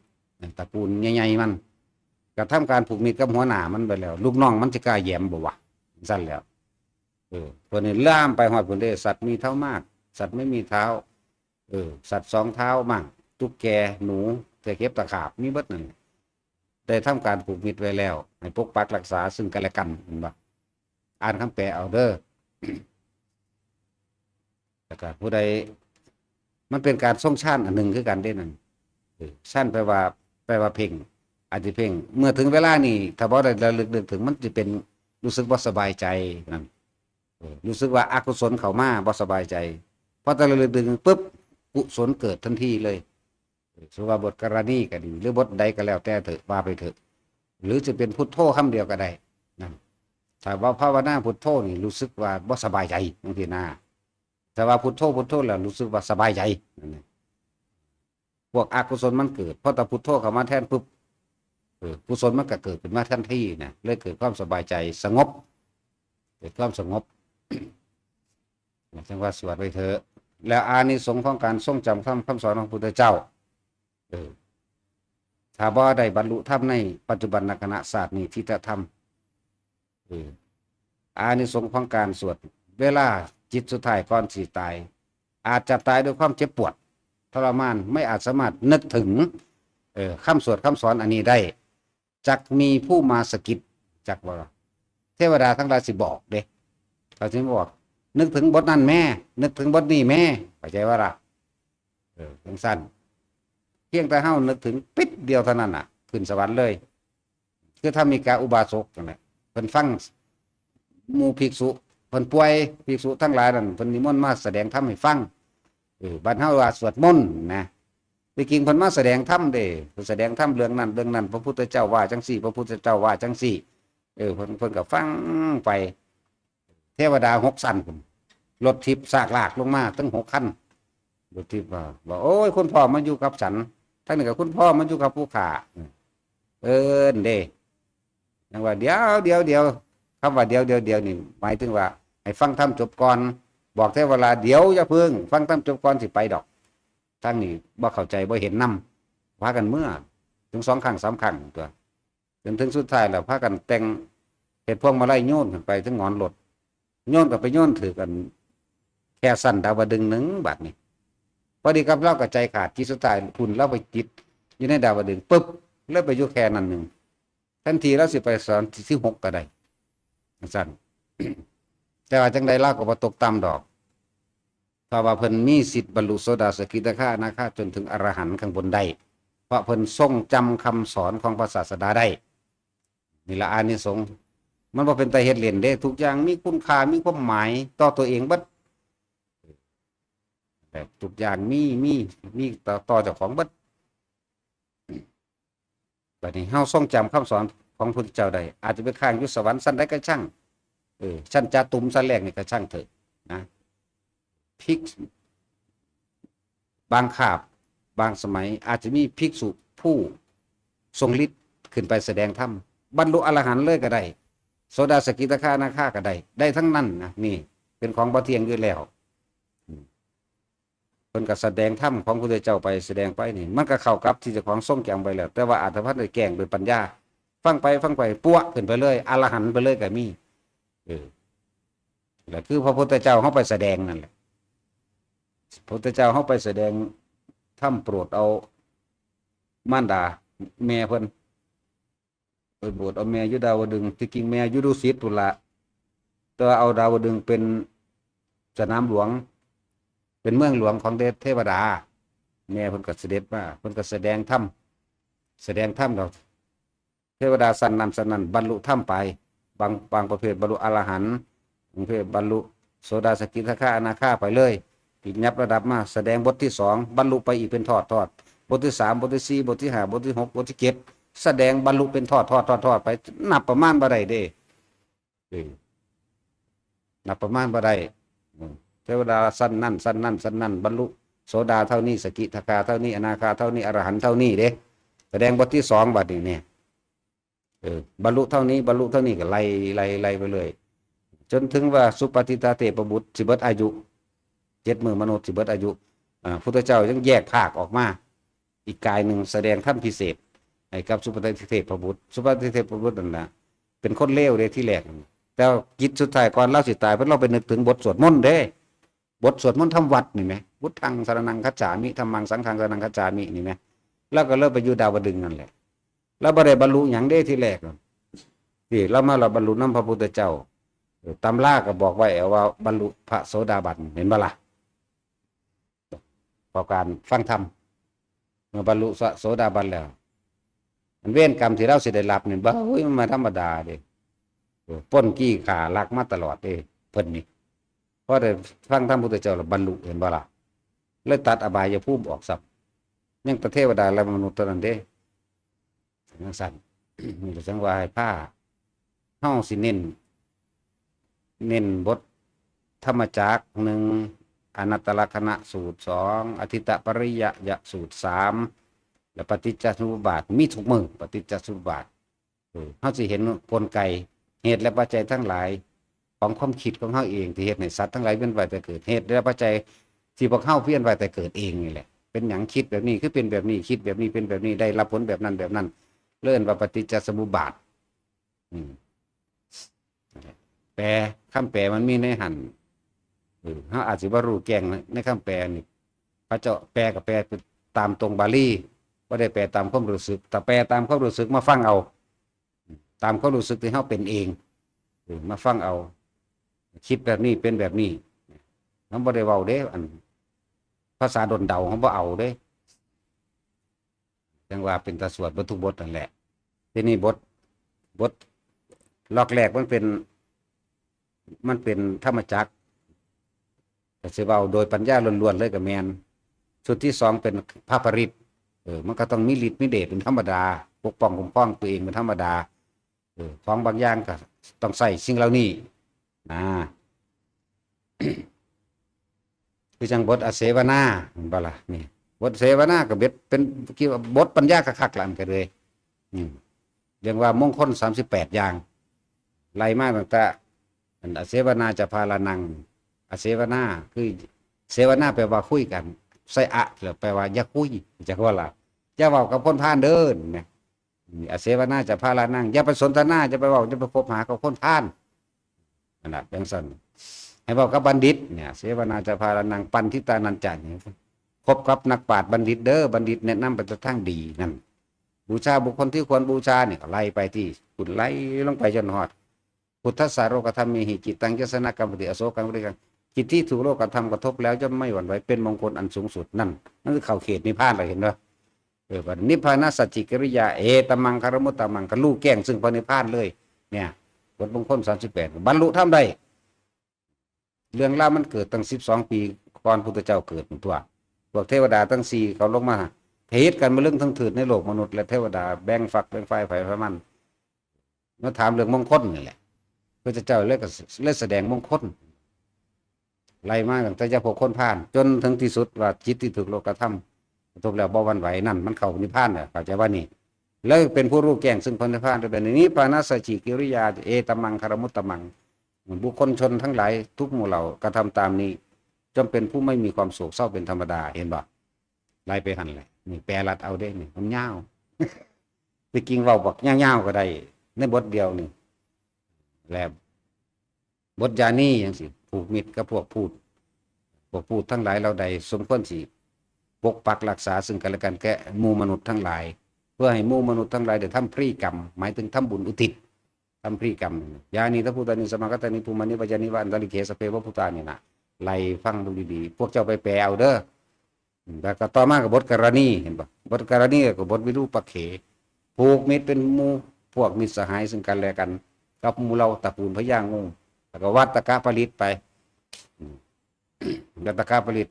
ตระกูลใหญ่ๆมัน กระทำการผูกมิตรกับหัวหน้ามันไปแล้ว ลูกน้องมันสิกล้าแหยมบ่วะ ซั่นแล้ว เออ เพิ่นนี่ลามไปฮอดพุ้นเด้ สัตว์มีเท้ามาก สัตว์ไม่มีเท้า เออ สัตว์สองเท้ามั่ง ตุ๊กแก หนู ตะเข็บตะขาบ มีเบิดนั่น ได้ทำการผูกมิตรไว้แล้ว ให้ปกปักรักษาซึ่งกันและกัน เห็นบ่ อ่านคำแปลเอาเด้อ แล้วก็ผู้ใด มันเป็นการทรงฌานอันหนึ่งคือกันเด้นั่น เออ ฌานแปลว่า แปลว่าเพ่ง อาจจะเพ่ง เมื่อถึงเวลานี่ ถ้าบ่ได้ระลึกนึกถึง มันจะเป็น รู้สึกบ่สบายใจนั่น เออ รู้สึกว่าอกุศลเข้ามา บ่สบายใจ พอถ้าระลึกนึกถึงปุ๊บ กุศลเกิดทันทีเลย เออ สมมุติว่าบทกรณีก็ดี หรือบทใดก็แล้วแต่เถอะ ว่าไปเถอะ หรือจะเป็นพุทโธคำเดียวก็ได้นั่น ถ้าว่าภาวนาพุทโธนี่รู้สึกว่าบ่สบายใจจั่งซี้นะ ถ้าว่าพุทโธ พุทโธแล้วรู้สึกว่าสบายใจนั่นน่ะ พวกอกุศลมันเกิด พอแต่พุทโธเข้ามาแทนปุ๊บ เออ กุศลมันก็เกิดขึ้นมาทันทีนะ เลยเกิดความสบายใจ สงบ เกิดความสงบ จั่งว่าสวดไปเถอะ แล้วอานิสงส์ของการทรงจำคำ คำสอนของพระพุทธเจ้า เออ ถ้าบ่ได้บรรลุธรรมในปัจจุบันขณะชาตินี้ ทิฏฐธรรม เออ อานิสงส์ของการสวด เวลาจิตสุดท้ายก่อนสิตาย อาจจะตายด้วยความเจ็บปวดทรมาน ไม่อาจสามารถนึกถึง เออ คำสวดคำสอนอันนี้ได้ จักมีผู้มาสะกิด จักว่า เทวดาทั้งหลายสิบอกเด้ เขาสิบอก นึกถึงบทนั้นแม่ นึกถึงบทนี้แม่ เข้าใจว่าล่ะ เออ จั่งซั่น เพียงแต่เฮานึกถึงปิดเดียวเท่านั้นน่ะ ขึ้นสวรรค์เลย คือธรรมิกาอุบาสกนั่นแหละ เพิ่นฟังหมู่ภิกษุ เพิ่นป่วย ภิกษุทั้งหลายนั่น เพิ่นนิมนต์มาแสดงธรรมให้ฟัง เออ บัดเฮาว่าสวดมนต์นะ ที่จริงเพิ่นมาแสดงธรรมเด้ เพิ่นแสดงธรรมเรื่องนั้นเรื่องนั้น พระพุทธเจ้าว่าจั่งซี้ พระพุทธเจ้าว่าจั่งซี้ เออ เพิ่น เพิ่นก็ฟังไป เทวดาหกชั้นพุ้น รถทิพย์ซากลากลงมาทั้งหกคัน รถทิพย์ว่า ว่า โอ้ย คุณพ่อมาอยู่กับฉัน ทั้งนี้ก็คุณพ่อมาอยู่กับผู้ข้า เอิ้นเด้ จั่งว่า เดี๋ยว เดี๋ยว เดี๋ยว คำว่า เดี๋ยว เดี๋ยว เดี๋ยว นี่ หมายถึงว่า ให้ฟังธรรมจบก่อน บอกเทวดา เดี๋ยวอย่าเพิ่ง ฟังธรรมจบก่อนสิไปดอก ทั้งนี้บ่เข้าใจ บ่เห็นนำ พากันเมือ ถึงสองครั้งสามครั้งตั๊ว จนถึงสุดท้ายแล้ว พากันแต่ง เฮ็ดพวงมาลัยโยนขึ้นไปถึงหงอนรถ โยนก็ไปโยนถืกอัน แค่ชั้นดาวดึงส์หนึ่ง บาดนี้ พอดีกับลาวก็ใจขาด จิตสุดท้ายพุ้น ลาวไปติดอยู่ในดาวดึงส์ ปึ๊บ เลยไปอยู่แค่นั้นหนึ่ง แทนที่ลาวสิไปชั้นที่หกก็ได้ จั่งซั้น แต่ว่าจั่งใดลาวก็บ่ตกต่ำดอก เพราะว่าเพิ่นมีสิทธิ์บรรลุโสดา สกิทาคา อนาคา จนถึงอรหันต์ข้างบนได้ เพราะเพิ่นทรงจำคำสอนของพระศาสดาได้ นี่ละอานิสงส์ มันบ่เป็นตาเฮ็ดเล่นเด้ ทุกอย่างมีคุณค่า มีความหมายต่อตัวเองเบิด แบบทุกอย่างมี มี มีต่อ ต่อเจ้าของเบิด บัดนี้เฮาทรงจำคำสอนของพระพุทธเจ้าได้ อาจจะไปค้างอยู่สวรรค์ชั้นใดก็ช่าง เออ ชั้นจาตุมชั้นแรกนี่ก็ช่างเถอะนะ ภิกษุ บางคาบ บางสมัย อาจจะมีภิกษุผู้ทรงฤทธิ์ขึ้นไปแสดงธรรม บรรลุอรหันต์เลยก็ได้ โสดา สกิทาคา อนาคาก็ได้ ได้ทั้งนั้นนะ นี่เป็นของบ่เที่ยงอยู่แล้ว เพิ่นก็แสดงธรรมของพุทธเจ้าไปแสดงไปนี่ มันก็เข้ากับที่เจ้าของทรงแจ้งไปแล้ว แต่ว่าอาจจะพันได้แจ้งโดยปัญญา ฟังไปฟังไป ปั๊วขึ้นไปเลย อรหันต์ไปเลยก็มี เออ และคือพระพุทธเจ้าเฮาไปแสดงนั่นแหละ พระพุทธเจ้าเฮาไปแสดงธรรมโปรดเอามารดาแม่เพิ่น ไปโปรดเอาแม่อยู่ดาวดึงส์ ที่จริงแม่อยู่ดุสิตพุ้นละ แต่ว่าเอาดาวดึงส์เป็นสนามหลวง เป็นเมืองหลวงของเทวดา แม่เพิ่นก็เสด็จมา เพิ่นก็แสดงธรรม แสดงธรรมแล้ว เทวดาชั้นนั้นชั้นนั้นบรรลุธรรมไป บาง บางประเภทบรรลุอรหันต์ บางประเภทบรรลุโสดา สกิทาคา อนาคาไปเลย ปิดยับระดับมา แสดงบทที่สอง บรรลุไปอีกเป็นทอดทอด บทที่สาม บทที่สี่ บทที่ห้า บทที่หก บทที่เจ็ด แสดงบรรลุเป็นทอดทอดทอดทอดไป นับประมาณบ่ได้เด้ เออ นับประมาณบ่ได้ อืม เทวดาชั้นนั้นชั้นนั้นชั้นนั้น บรรลุโสดาเท่านี้ สกิทาคาเท่านี้ อนาคาเท่านี้ อรหันต์เท่านี้เด้ แสดงบทที่สองบัดนี้เนี่ย เออ บรรลุเท่านี้ บรรลุเท่านี้ก็ไล่ ไล่ ไล่ไปเลย จนถึงว่าสุปฏิทาเทพบุตรสิเบิดอายุ เจ็ดมื้อมนุษย์สิเบิดอายุ อ่า พุทธเจ้ายังแยกภาคออกมา อีกกายหนึ่งแสดงธรรมพิเศษให้กับสุปฏิเทพบุตร สุปฏิเทพบุตรนั่นนะ เป็นคนเลวเด้ที่แรก แต่กิจสุดท้ายก่อนลาวสิตาย เพิ่นลองไปนึกถึงบทสวดมนต์เด้ บทสวดมนต์ทำวัดนี่แหม พุทธังสรณังคัจฉามิ ธัมมังสังฆังสรณังคัจฉามินี่แหม แล้วก็เลยไปอยู่ดาวดึงส์นั่นแหละ แล้วบ่ได้บรรลุหยังเด้ที่แรก ที่เรามาเราบรรลุนำพระพุทธเจ้า เออ ตำราก็บอกไว้ว่าบรรลุพระโสดาบัน เห็นบ่ล่ะ เพราะการฟังธรรม เมื่อบรรลุโสดาบันแล้ว อันเวรกรรมที่เราสิได้รับนี่ บ่ โอ้ย มันมาธรรมดาเด้ เออ ปล้นจี้ฆ่าลักมาตลอดเด้ เพิ่นนี่ พอได้ฟังธรรมพุทธเจ้าแล้วบรรลุ เห็นบ่ล่ะ เลยตัดอบายภูมิออกซ้ำ ยังแต่เทวดาและมนุษย์เท่านั้นเด้ จังซั่น นี่ก็จังว่าให้พา เฮาสิเน้น เน้นบทธรรมจักร หนึ่ง อนัตตลักษณสูตร สอง อทิตตปริยยสูตร สาม และปฏิจจสมุปบาท มีทุกมื้อ ปฏิจจสมุปบาท เออ เฮาสิเห็นกลไก เหตุและปัจจัยทั้งหลาย ของความคิดของเฮาเอง ที่เฮ็ดให้สัตว์ทั้งหลายเวียนว่ายตายเกิด เหตุและปัจจัยที่พวกเฮาเวียนว่ายตายเกิดเองนี่แหละ เป็นหยังคิดแบบนี้คือเป็นแบบนี้ คิดแบบนี้เป็นแบบนี้ ได้รับผลแบบนั้นแบบนั้น เรียกว่าปฏิจจสมุปบาท อืม แปล คำแปลมันมีในหั่น เออ เฮาอาจสิบ่รู้แจ้งในคำแปลนี่ พระเจ้าแปลก็แปลตามตรงบาลี บ่ได้แปลตามความรู้สึก แต่แปลตามความรู้สึกมาฟังเอา ตามความรู้สึกที่เฮาเป็นเอง เออ มาฟังเอา คิดแบบนี้เป็นแบบนี้ เฮาบ่ได้เว้าเด้ อัน ภาษาดลเดาเฮาบ่เอาเด้ จังว่าเป็นตาสวดเบิดทุกบทนั่นแหละ ทีนี้บท บทล็อกแรกมันเป็น มันเป็นธรรมจักร ก็สิเว้าโดยปัญญาล้วนๆเลยก็แม่น ชุดที่สองเป็นพระปริตร เออ มันก็ต้องมีฤทธิ์มีเดชเป็นธรรมดา ปกป้องคุ้มครองตัวเองเป็นธรรมดา เออ ของบางอย่างก็ต้องใช้สิ่งเหล่านี้ นะ คือจังบทอเสวนา เห็นบ่ล่ะ นี่ บทเสวนาก็เบ็ดเป็น บทปัญญาคักๆล่ะ มันก็เลย อืม เรียกว่ามงคลสามสิบแปดอย่าง ไล่มาตั้งแต่ อัน อเสวนาจะพาลานัง อเสวนา คือ เสวนาแปลว่าคุยกัน ใส่อะ แล้วแปลว่าอย่าคุย จักว่าล่ะ อย่าเว้ากับคนพาลเด้อ นี่นะ อเสวนาจะพาลานัง อย่าไปสนทนา อย่าไปเว้า อย่าไปคบหากับคนพาล นั่นน่ะ จังซั่น ให้เว้ากับบัณฑิตเนี่ย เสวนาจะพาลานัง ปัณฑิตานันจะ เนี่ย คบกับนักปราชญ์บัณฑิตเด้อ บัณฑิตแนะนำไปแต่ทางดีนั่น บูชาบุคคลที่ควรบูชาเนี่ย ก็ไล่ไปที่คุณ ไล่ลงไปจนฮอด พุทธัสสะโลกัฏฐามิหิ จิตตังยัสสะนะกัมปติ อโสกังปริตัง จิตที่ถูกโลกธรรมกระทบแล้วย่อมไม่หวั่นไหว เป็นมงคลอันสูงสุดนั่น นั่นคือเข้าเขตนิพพาน เราเห็นไหม เออ บัดนิพพานะสัจจิกิริยา เอตมังคารมุตตมัง ก็รู้แจ้งซึ่งพระนิพพานเลย เนี่ย บทมงคลสามสิบแปด บรรลุธรรมได้ เรื่องราวมันเกิดตั้งสิบสองปีก่อนพุทธเจ้าเกิดตัว พวกเทวดาทั้งสี่เขาลงมาเทศน์กันมาเรื่องทั้งถืดในโลกมนุษย์และเทวดา แบ่งฝักแบ่งฝ่ายไผฝ่ายมัน มาถามเรื่องมงคลนี่แหละ พระเจ้าเลยก็เลยแสดงมงคล ไล่มาตั้งแต่ยาโพคนพาล จนถึงที่สุดว่าจิตที่ถูกโลกธรรมกระทบแล้วบ่หวั่นไหวนั่น มันเข้านิพพานแล้ว เข้าใจว่านี่ แล้วเป็นผู้รู้แจ้งซึ่งพระนิพพานด้วย เป็นนิพพานะสัจจิกิริยา เอตมังคารมุตตมัง บุคคลชนทั้งหลายทุกหมู่เหล่ากระทำตามนี้ จอมเป็นผู้ไม่มีความโศกเศร้าเป็นธรรมดา เห็นบ่ ไล่ไปหั่นแหละ นี่แปลรัดเอาเด้ นี่มันยาว ที่จริงเว้าบักยาวๆก็ได้ ในบทเดียวนี่ และบทยานีจังซี่ ผูกมิตรกับพวกพูด พวกพูดทั้งหลายเหล่าใดสมควรสิปกปักรักษาซึ่งกันและกันแก่หมู่มนุษย์ทั้งหลาย เพื่อให้หมู่มนุษย์ทั้งหลายได้ทำพรีกรรม หมายถึงทำบุญอุทิศ ทำพรีกรรม ยานีทัพพุทธานิสมากตานิภูมานิปยานิวาอันตริเคสพเปวะพุทธานี่นะ ไล่ฟังดูดีๆ พวกเจ้าไปแปลเอาเด้อ แล้วก็ต่อมาก็บทกรณี เห็นปะ บทกรณีก็บทวิรูปักเข ผูกมิตรเป็นหมู่พวกมิตรสหายซึ่งกันและกัน กับหมู่เหล่าตระกูลพญางู แล้วก็วัตตกปริตไป อืม วัตตกปริต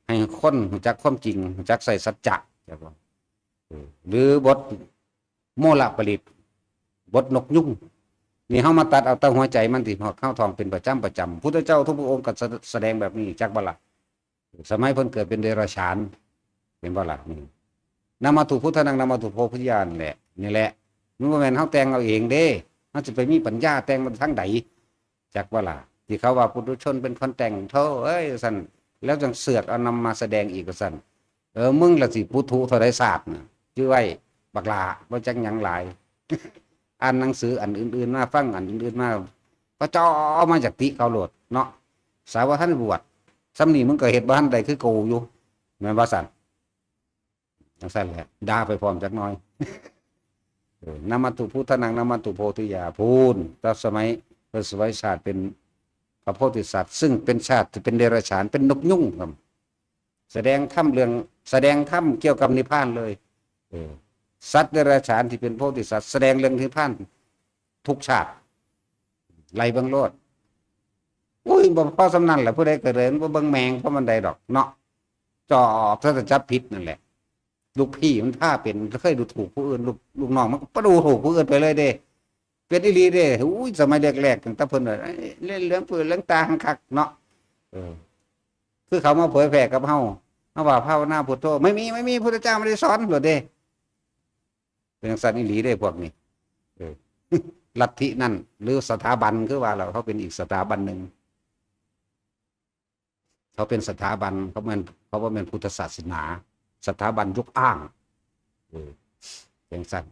ให้คนรู้จักความจริง รู้จักใส่สัจจะ ใช่ปะ เออ หรือบทโมลปริต บทนกยุง นี่เฮามาตัดเอาแต่หัวใจมันที่เข้าท้องเป็นประจำประจำ พุทธเจ้าทุกพระองค์ก็แสแสดงแบบนี้ จักบ่ล่ะ สมัยเพิ่นเกิดเป็นเดรัจฉาน เห็นบ่ล่ะ นี่ นามาตุพุทธานัง นามาตุโพธิญาณแหละ นี่แหละ มันบ่แม่นเฮาแต่งเอาเองเด้ เฮาสิไปมีปัญญาแต่งมาทางใด จักบ่ล่ะ ที่เขาว่าปุถุชนเป็นคนแต่ง โธ่เอ้ย ซั่น แล้วจังเสือกเอานำมาแสดงอีก ว่าซั่น เออ มึงละสิปุถุเท่าใดชาติน่ะ จื่อไว้ บักหล้า บ่จักหยังหลาย อ่านหนังสืออันอื่นๆมา ฟังอันอื่นๆมา ก็เจาะเอามาจากติเขาโลดเนาะ สาวว่าท่านบวช ส่ำนี้มึงก็เฮ็ดบ่ทันได้คือเก่าอยู่ แม่นบ่ซั่น จังซั่นแหละ ด่าไปพร้อมจักหน่อย เออ นามาตุพุทธานัง นามาตุโพธิญาณ พู้น แต่สมัย เพิ่นสวยชาติเป็นพระโพธิสัตว์ ซึ่งเป็นชาติที่เป็นเดรัจฉาน เป็นนกยุงครับ แสดงธรรมเรื่อง แสดงธรรมเกี่ยวกับนิพพานเลย เออ สัตว์เดรัจฉานที่เป็นโพธิสัตว์ แสดงเรื่องนิพพานทุกชาติ ไล่เบิ่งโลด อุ้ย บ่พอส่ำนั้นแหละ ผู้ใดเกิดเห็น บ่เบิ่งแมงเพราะมันใดดอกเนาะ จอบถ้าจะจับผิดนั่นแหละ ลูกพี่มันพาเป็น เคยดูถูกผู้อื่น ลูก ลูกน้องมันก็ดูถูกผู้อื่นไปเลยเด้ เป็นอีหลีเด้ อุ้ย สมัยแรกๆ ตั้งแต่เพิ่นว่า เอ้ย เล่นเรื่องปืนเรื่องตาหังคักเนาะ เออ คือเขามาเผยแผ่กับเฮา เฮาว่าภาวนาพุทโธ ไม่มี ไม่มี พุทธเจ้าไม่ได้สอนโลดเด้ เป็นจังซั่นอีหลีเด้พวกนี้ เออ ลัทธินั่น หรือสถาบัน คือว่าแล้ว เขาเป็นอีกสถาบันหนึ่ง เขาเป็นสถาบัน เขาแม่น เขาบ่แม่นพุทธศาสนา สถาบันยกอ้าง เออ เป็นจังซั่น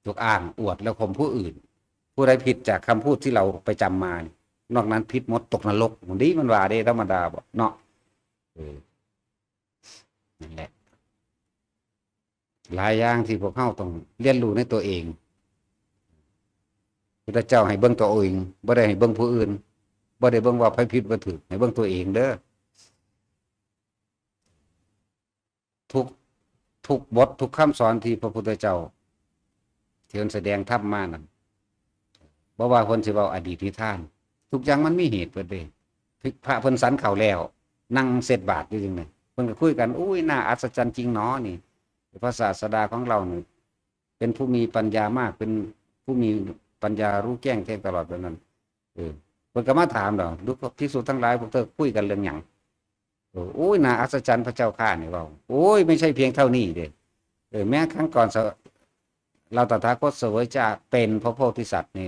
ยกอ้าง อวดแล้วข่มผู้อื่น ผู้ใดผิดจากคำพูดที่เราไปจำมานี่ นอกนั้นผิดหมด ตกนรก มันดีมันว่าเด้ ธรรมดาบ่เนาะ เออ นั่นแหละ หลายอย่างที่พวกเฮาต้องเรียนรู้ในตัวเอง พุทธเจ้าให้เบิ่งตัวเอง บ่ได้ให้เบิ่งผู้อื่น บ่ได้เบิ่งว่าไผผิดบ่ถูก ให้เบิ่งตัวเองเด้อ ทุก ทุกบท ทุกคำสอนที่พระพุทธเจ้า ที่เพิ่นแสดงธรรมมานั่น บ่ว่าเพิ่นสิเว้าอดีตนิทาน ทุกอย่างมันมีเหตุเบิดเด้ พระเพิ่นฉันข้าวแล้ว นั่งเช็ดบาตรอยู่จั่งใด เพิ่นก็คุยกัน อุ้ย น่าอัศจรรย์จริงหนอนี่ พระศาสดาของเรานี่ เป็นผู้มีปัญญามาก เป็นผู้มีปัญญารู้แจ้งแทงตลอดแบบนั้น เออ เพิ่นก็มาถามดอก ดูภิกษุทั้งหลาย พวกเธอคุยกันเรื่องหยัง เออ โอ้ย น่าอัศจรรย์พระเจ้าข้านี่เว้า โอ้ย ไม่ใช่เพียงเท่านี้เด้ เออ แม้ครั้งก่อนเส เราตถาคตเสวยจะเป็นพระโพธิสัตว์นี่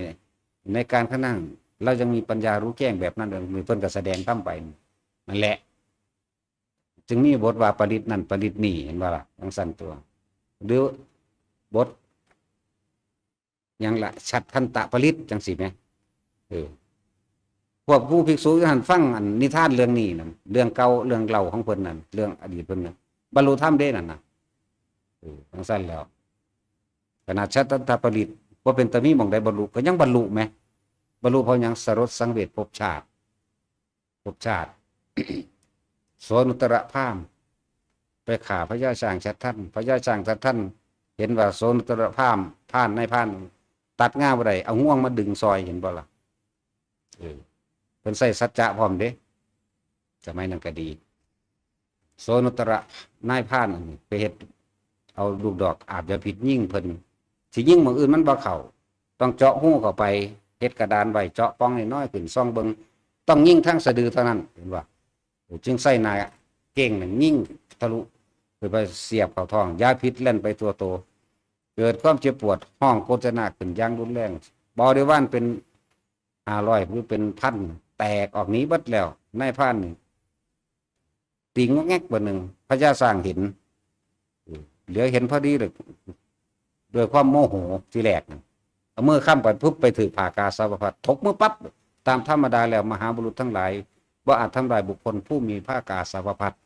ในการข้างหน้า เรายังมีปัญญารู้แจ้งแบบนั้นเลย เพิ่นก็แสดงธรรมไป นั่นแหละ จึงมีบทว่าปริตรนั่นปริตรนี่ เห็นบ่ล่ะ จังซั่นตัว หรือบท หยังละ ฉัตรทันตปริตร จังซี่แหม เออ พวกผู้ภิกษุอยู่หั่นฟังอันนิทานเรื่องนี้นั่น เรื่องเก่า เรื่องเล่าของเพิ่นนั่น เรื่องอดีตเพิ่นนั่น บรรลุธรรมเด้นั่นน่ะ เออ จังซั่นแล้ว ขนาดฉัตรทันตปริตร บ่เป็นตามีหม่องใดบรรลุ ก็ยังบรรลุแหม บรรลุเพราะหยัง สลดสังเวชภพชาติ ภพชาติ โสณุตตรพราหมณ์ ไปฆ่าพญาช้างชัดทัน พญาช้างชัดทัน เห็นว่าโสณุตระพราหมณ์ พราน นายพราน ตัดง่าบ่ได้ เอางวงมาดึงซอย เห็นบ่ล่ะ เออ เพิ่นใช้สัจจะพร้อมเด้ สมัยนั้นก็ดี โสณุตระนายพรานอันนี้ไปเฮ็ด เอาลูกดอกอาบยาพิษยิงเพิ่น สิยิงหม่องอื่นมันบ่เข้า ต้องเจาะรูเข้าไป เฮ็ดกระดานไว้ เจาะป่องน้อยๆขึ้น ส่องเบิ่ง ต้องยิงทางสะดือเท่านั้น เห็นบ่ จึงใช้หน้าเก้งนั่นยิงทะลุ คือไปเสียบเข้าท้อง ยาพิษแล่นไปทั่วโต เกิดความเจ็บปวด ฮ้องโกรจนะขึ้นอย่างรุนแรง บริวารเป็นห้าร้อยหรือเป็นพัน แตกออกหนีเบิดแล้ว นายพรานนี่ ตีงอกแงกบาดหนึ่ง พญาช้างเห็น เหลียวเห็นพอดีเลย ด้วยความโมโหทีแรกน่ะ เอามือค้ำไปปุ๊บ ไปถืกผ้ากาสาวพัสตร์ ถกมือปั๊บ ตามธรรมดาแล้ว มหาบุรุษทั้งหลาย บ่อาจทำลายบุคคลผู้มีผ้ากาสาวพัสตร์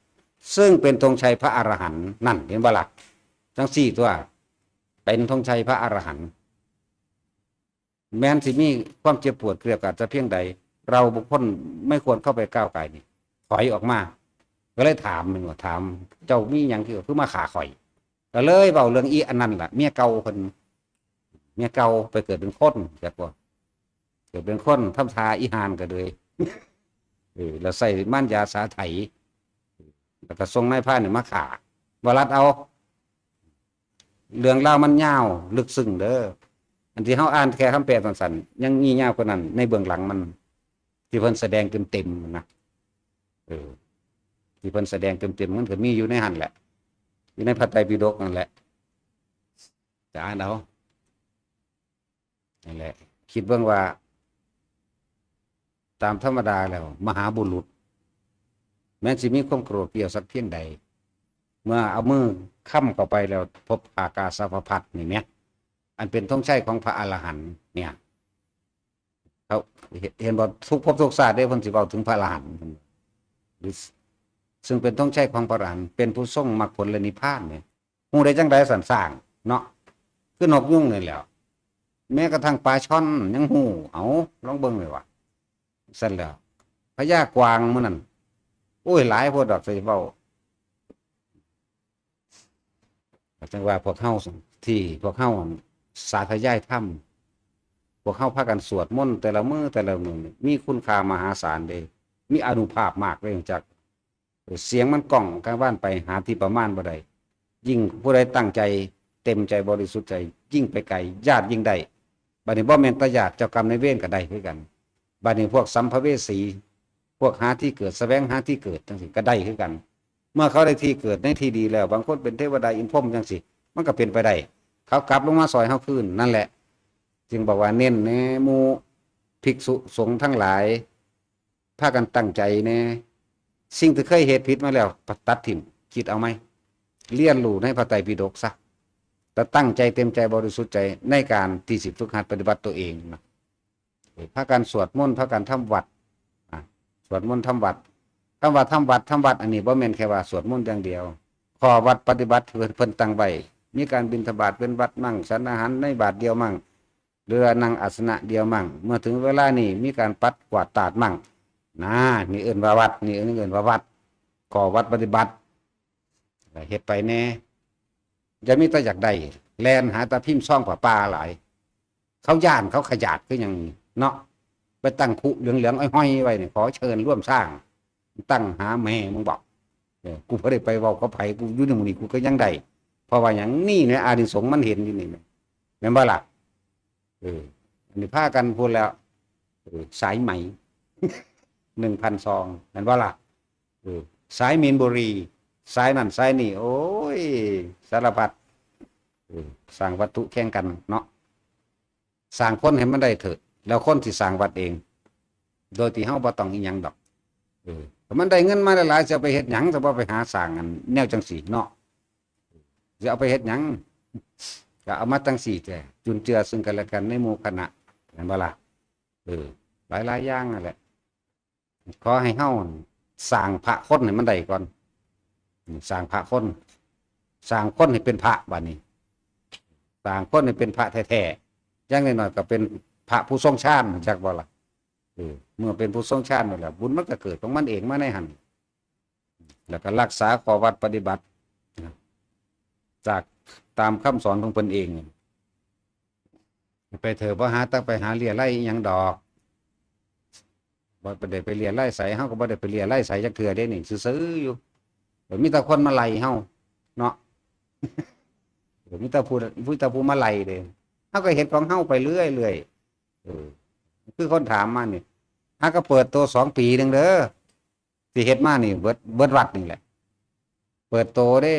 ซึ่งเป็นธงชัยพระอรหันต์นั่น เห็นบ่ล่ะ จั่งซี้ตัว เป็นธงชัยพระอรหันต์ แม้นสิมีความเจ็บปวดเกลียวกราดจะเพียงใด เราบุคคลไม่ควรเข้าไปก้าวไก่ายนี่ ถอยออกมา ก็เลยถามมันว่า ถาม เจ้ามีหยังคือ คือมาฆ่าข่อย ก็เลยเว้าเรื่องอีอันนั้นล่ะ เมียเก่าเพิ่น เมียเก่าไปเกิดเป็นคน จักว่า เกิดเป็นคน ทำท่าอีห่านก็เลย เออ แล้วใส่ม่านยาสาไถ แล้วก็ส่งนายพรานนี่มาฆ่า บ่รัดเอา เรื่องราวมันยาวลึกซึ้งเด้อ อันที่เฮาอ่านแค่คำแปลสั้นๆ ยังมียาวกว่านั้น ในเบื้องหลังมัน ที่เพิ่นแสดงเต็มๆนะ เออ ที่เพิ่นแสดงเต็มๆ มันก็มีอยู่ในหั่นแหละ อยู่ในพระไตรปิฎกนั่นแหละ จะอ่านเอา นั่นแหละ คิดเบิ่งว่า ตามธรรมดาแล้ว มหาบุรุษ แม้นสิมีความโกรธเกลียวสักเพียงใด เมื่อเอามือค้ำเข้าไปแล้ว พบผ้ากาสาวพัสตร์นี่แหม อันเป็นธงชัยของพระอรหันต์เนี่ย เขาเห็น เห็นบ่ ทุกภพทุกชาติเด้ เพิ่นสิเว้าถึงพระอรหันต์ หรือ ซึ่งเป็นธงชัยของพระอรหันต์ เป็นผู้ทรงมรรคผลและนิพพานเนี่ย ฮู้ได้จั่งใด๋สันสร้างเนาะ คือนกยูงนี่แหล้ว แม้กระทั่งปลาช่อนยังฮู้ เอา ลองเบิ่งเลยว่า ซั่นแหล้ว พญากวางมื้อนั้น โอ้ย หลายโพดดอกสิเว้า จั่งว่าพวกเฮาที่พวกเฮาสาธยายธรรม พวกเฮาพากันสวดมนต์แต่ละมื้อแต่ละมื้อนี่ มีคุณค่ามหาศาลเด้ มีอานุภาพมากเลย จัก เสียงมันก้องกังวานไป หาที่ประมาณบ่ได้ ยิ่งผู้ใดตั้งใจเต็มใจบริสุทธิ์ใจ ยิ่งไปไกล ญาติยิ่งได้ บัดนี้บ่แม่นแต่ญาติ เจ้ากรรมนายเวรก็ได้คือกัน บัดนี้พวกสัมภเวสี พวกหาที่เกิด แสวงหาที่เกิดจั่งซี้ก็ได้คือกัน เมื่อเขาได้ที่เกิดในที่ดีแล้ว บางคนเป็นเทวดาอินทร์พรหมจั่งซี้ มันก็เป็นไปได้ เขากลับลงมาซอยเฮาคืน นั่นแหละ จึงบอกว่าเน้นแหน่หมู่ภิกษุสงฆ์ทั้งหลาย พากันตั้งใจแหน่ สิ่งที่เคยเฮ็ดผิดมาแล้ว ตัดถิ่ม คิดเอาใหม่ เรียนรู้ในพระไตรปิฎกซะ แล้วตั้งใจเต็มใจบริสุทธิ์ใจในการที่สิฝึกหัดปฏิบัติตัวเองนะ พากันสวดมนต์ พากันทำวัตร อ่ะ สวดมนต์ทำวัตร คำว่าทำวัตร ทำวัตร อันนี้บ่แม่นแค่ว่าสวดมนต์อย่างเดียว ข้อวัตรปฏิบัติที่เพิ่น เพิ่นตั้งไว้ มีการบิณฑบาตเว้นวัตรมั่ง ฉันอาหารในบาตรเดียวมั่ง หรือว่านั่งอาสนะเดียวมั่ง เมื่อถึงเวลานี้มีการปัดกวาดตาดมั่ง นะ นี่เอิ้นว่าวัตร นี่เอิ้นว่าวัตร ข้อวัตรปฏิบัติ เฮ็ดไปแหน่ อย่ามีแต่อยากได้ แล่นหาแต่พิมพ์ซองผ้าป่าหลาย เขาย้านเขาขยาดคือหยังเนาะ ไปตั้งคุเหลืองๆ ห้อยๆ ไว้นี่ ขอเชิญร่วมสร้าง ตั้งหาแม่มึงบอก เออ กูบ่ได้ไปเว้ากับไผ กูอยู่ในหมู่นี้กูก็ยังได้ เพราะว่าหยัง นี่แหละอานิสงส์มันเห็นอยู่นี่แหม แม่นบ่ล่ะ เออ อันนี้พากันพูดแล้ว เออ สายไหม หนึ่งพันซอง แม่นบ่ล่ะ เออ สายมีนบุรี สายนั่นสายนี่ โอ้ย สารพัด เออ สร้างวัตถุแข่งกันเนาะ สร้างคนให้มันได้เถอะ แล้วคนสิสร้างวัดเอง โดยที่เฮาบ่ต้องอีหยังดอก เออ ถ้ามันได้เงินมาหลายๆ จะไปเฮ็ดหยัง จะบ่ไปหาสร้างอันแนวจั่งซี้เนาะ จะเอาไปเฮ็ดหยัง ก็เอามาจั่งซี้แท้ จุนเจือซึ่งกันและกันในหมู่คณะ แม่นบ่ล่ะ เออ หลายๆ อย่างนั่นแหละ ขอให้เฮาสร้างพระคนให้มันได้ก่อน สร้างพระคน สร้างคนให้เป็นพระบัดนี้ สร้างคนให้เป็นพระแท้ๆ อย่างน้อยๆ ก็เป็นพระผู้ทรงฌาน จักบ่ล่ะ เออ เมื่อเป็นผู้ทรงฌานแล้ว บุญมันก็เกิดของมันเองมาในหั่น แล้วก็รักษาข้อวัตรปฏิบัติ จากตามคำสอนของเพิ่นเอง ไปเถอะ บ่หาตักไปหาเลียไล่อิหยังดอก บ่ได้ไปเลียไล่ใส เฮาก็บ่ได้ไปเลียไล่ใสจักเทื่อเด้นี่ ซื่อๆอยู่ เออ มีแต่คนมาไล่เฮาเนาะ เออ มีแต่ผู้ มีแต่ผู้มาไล่เด้ เฮาก็เฮ็ดของเฮาไปเรื่อยๆ เออ คือคนถามมานี่ หาก็เปิดตัวสองปีหนึ่งเด้อ ที่เฮ็ดมานี่ เบิด เบิดวัดนี่แหละ เปิดตัวเด้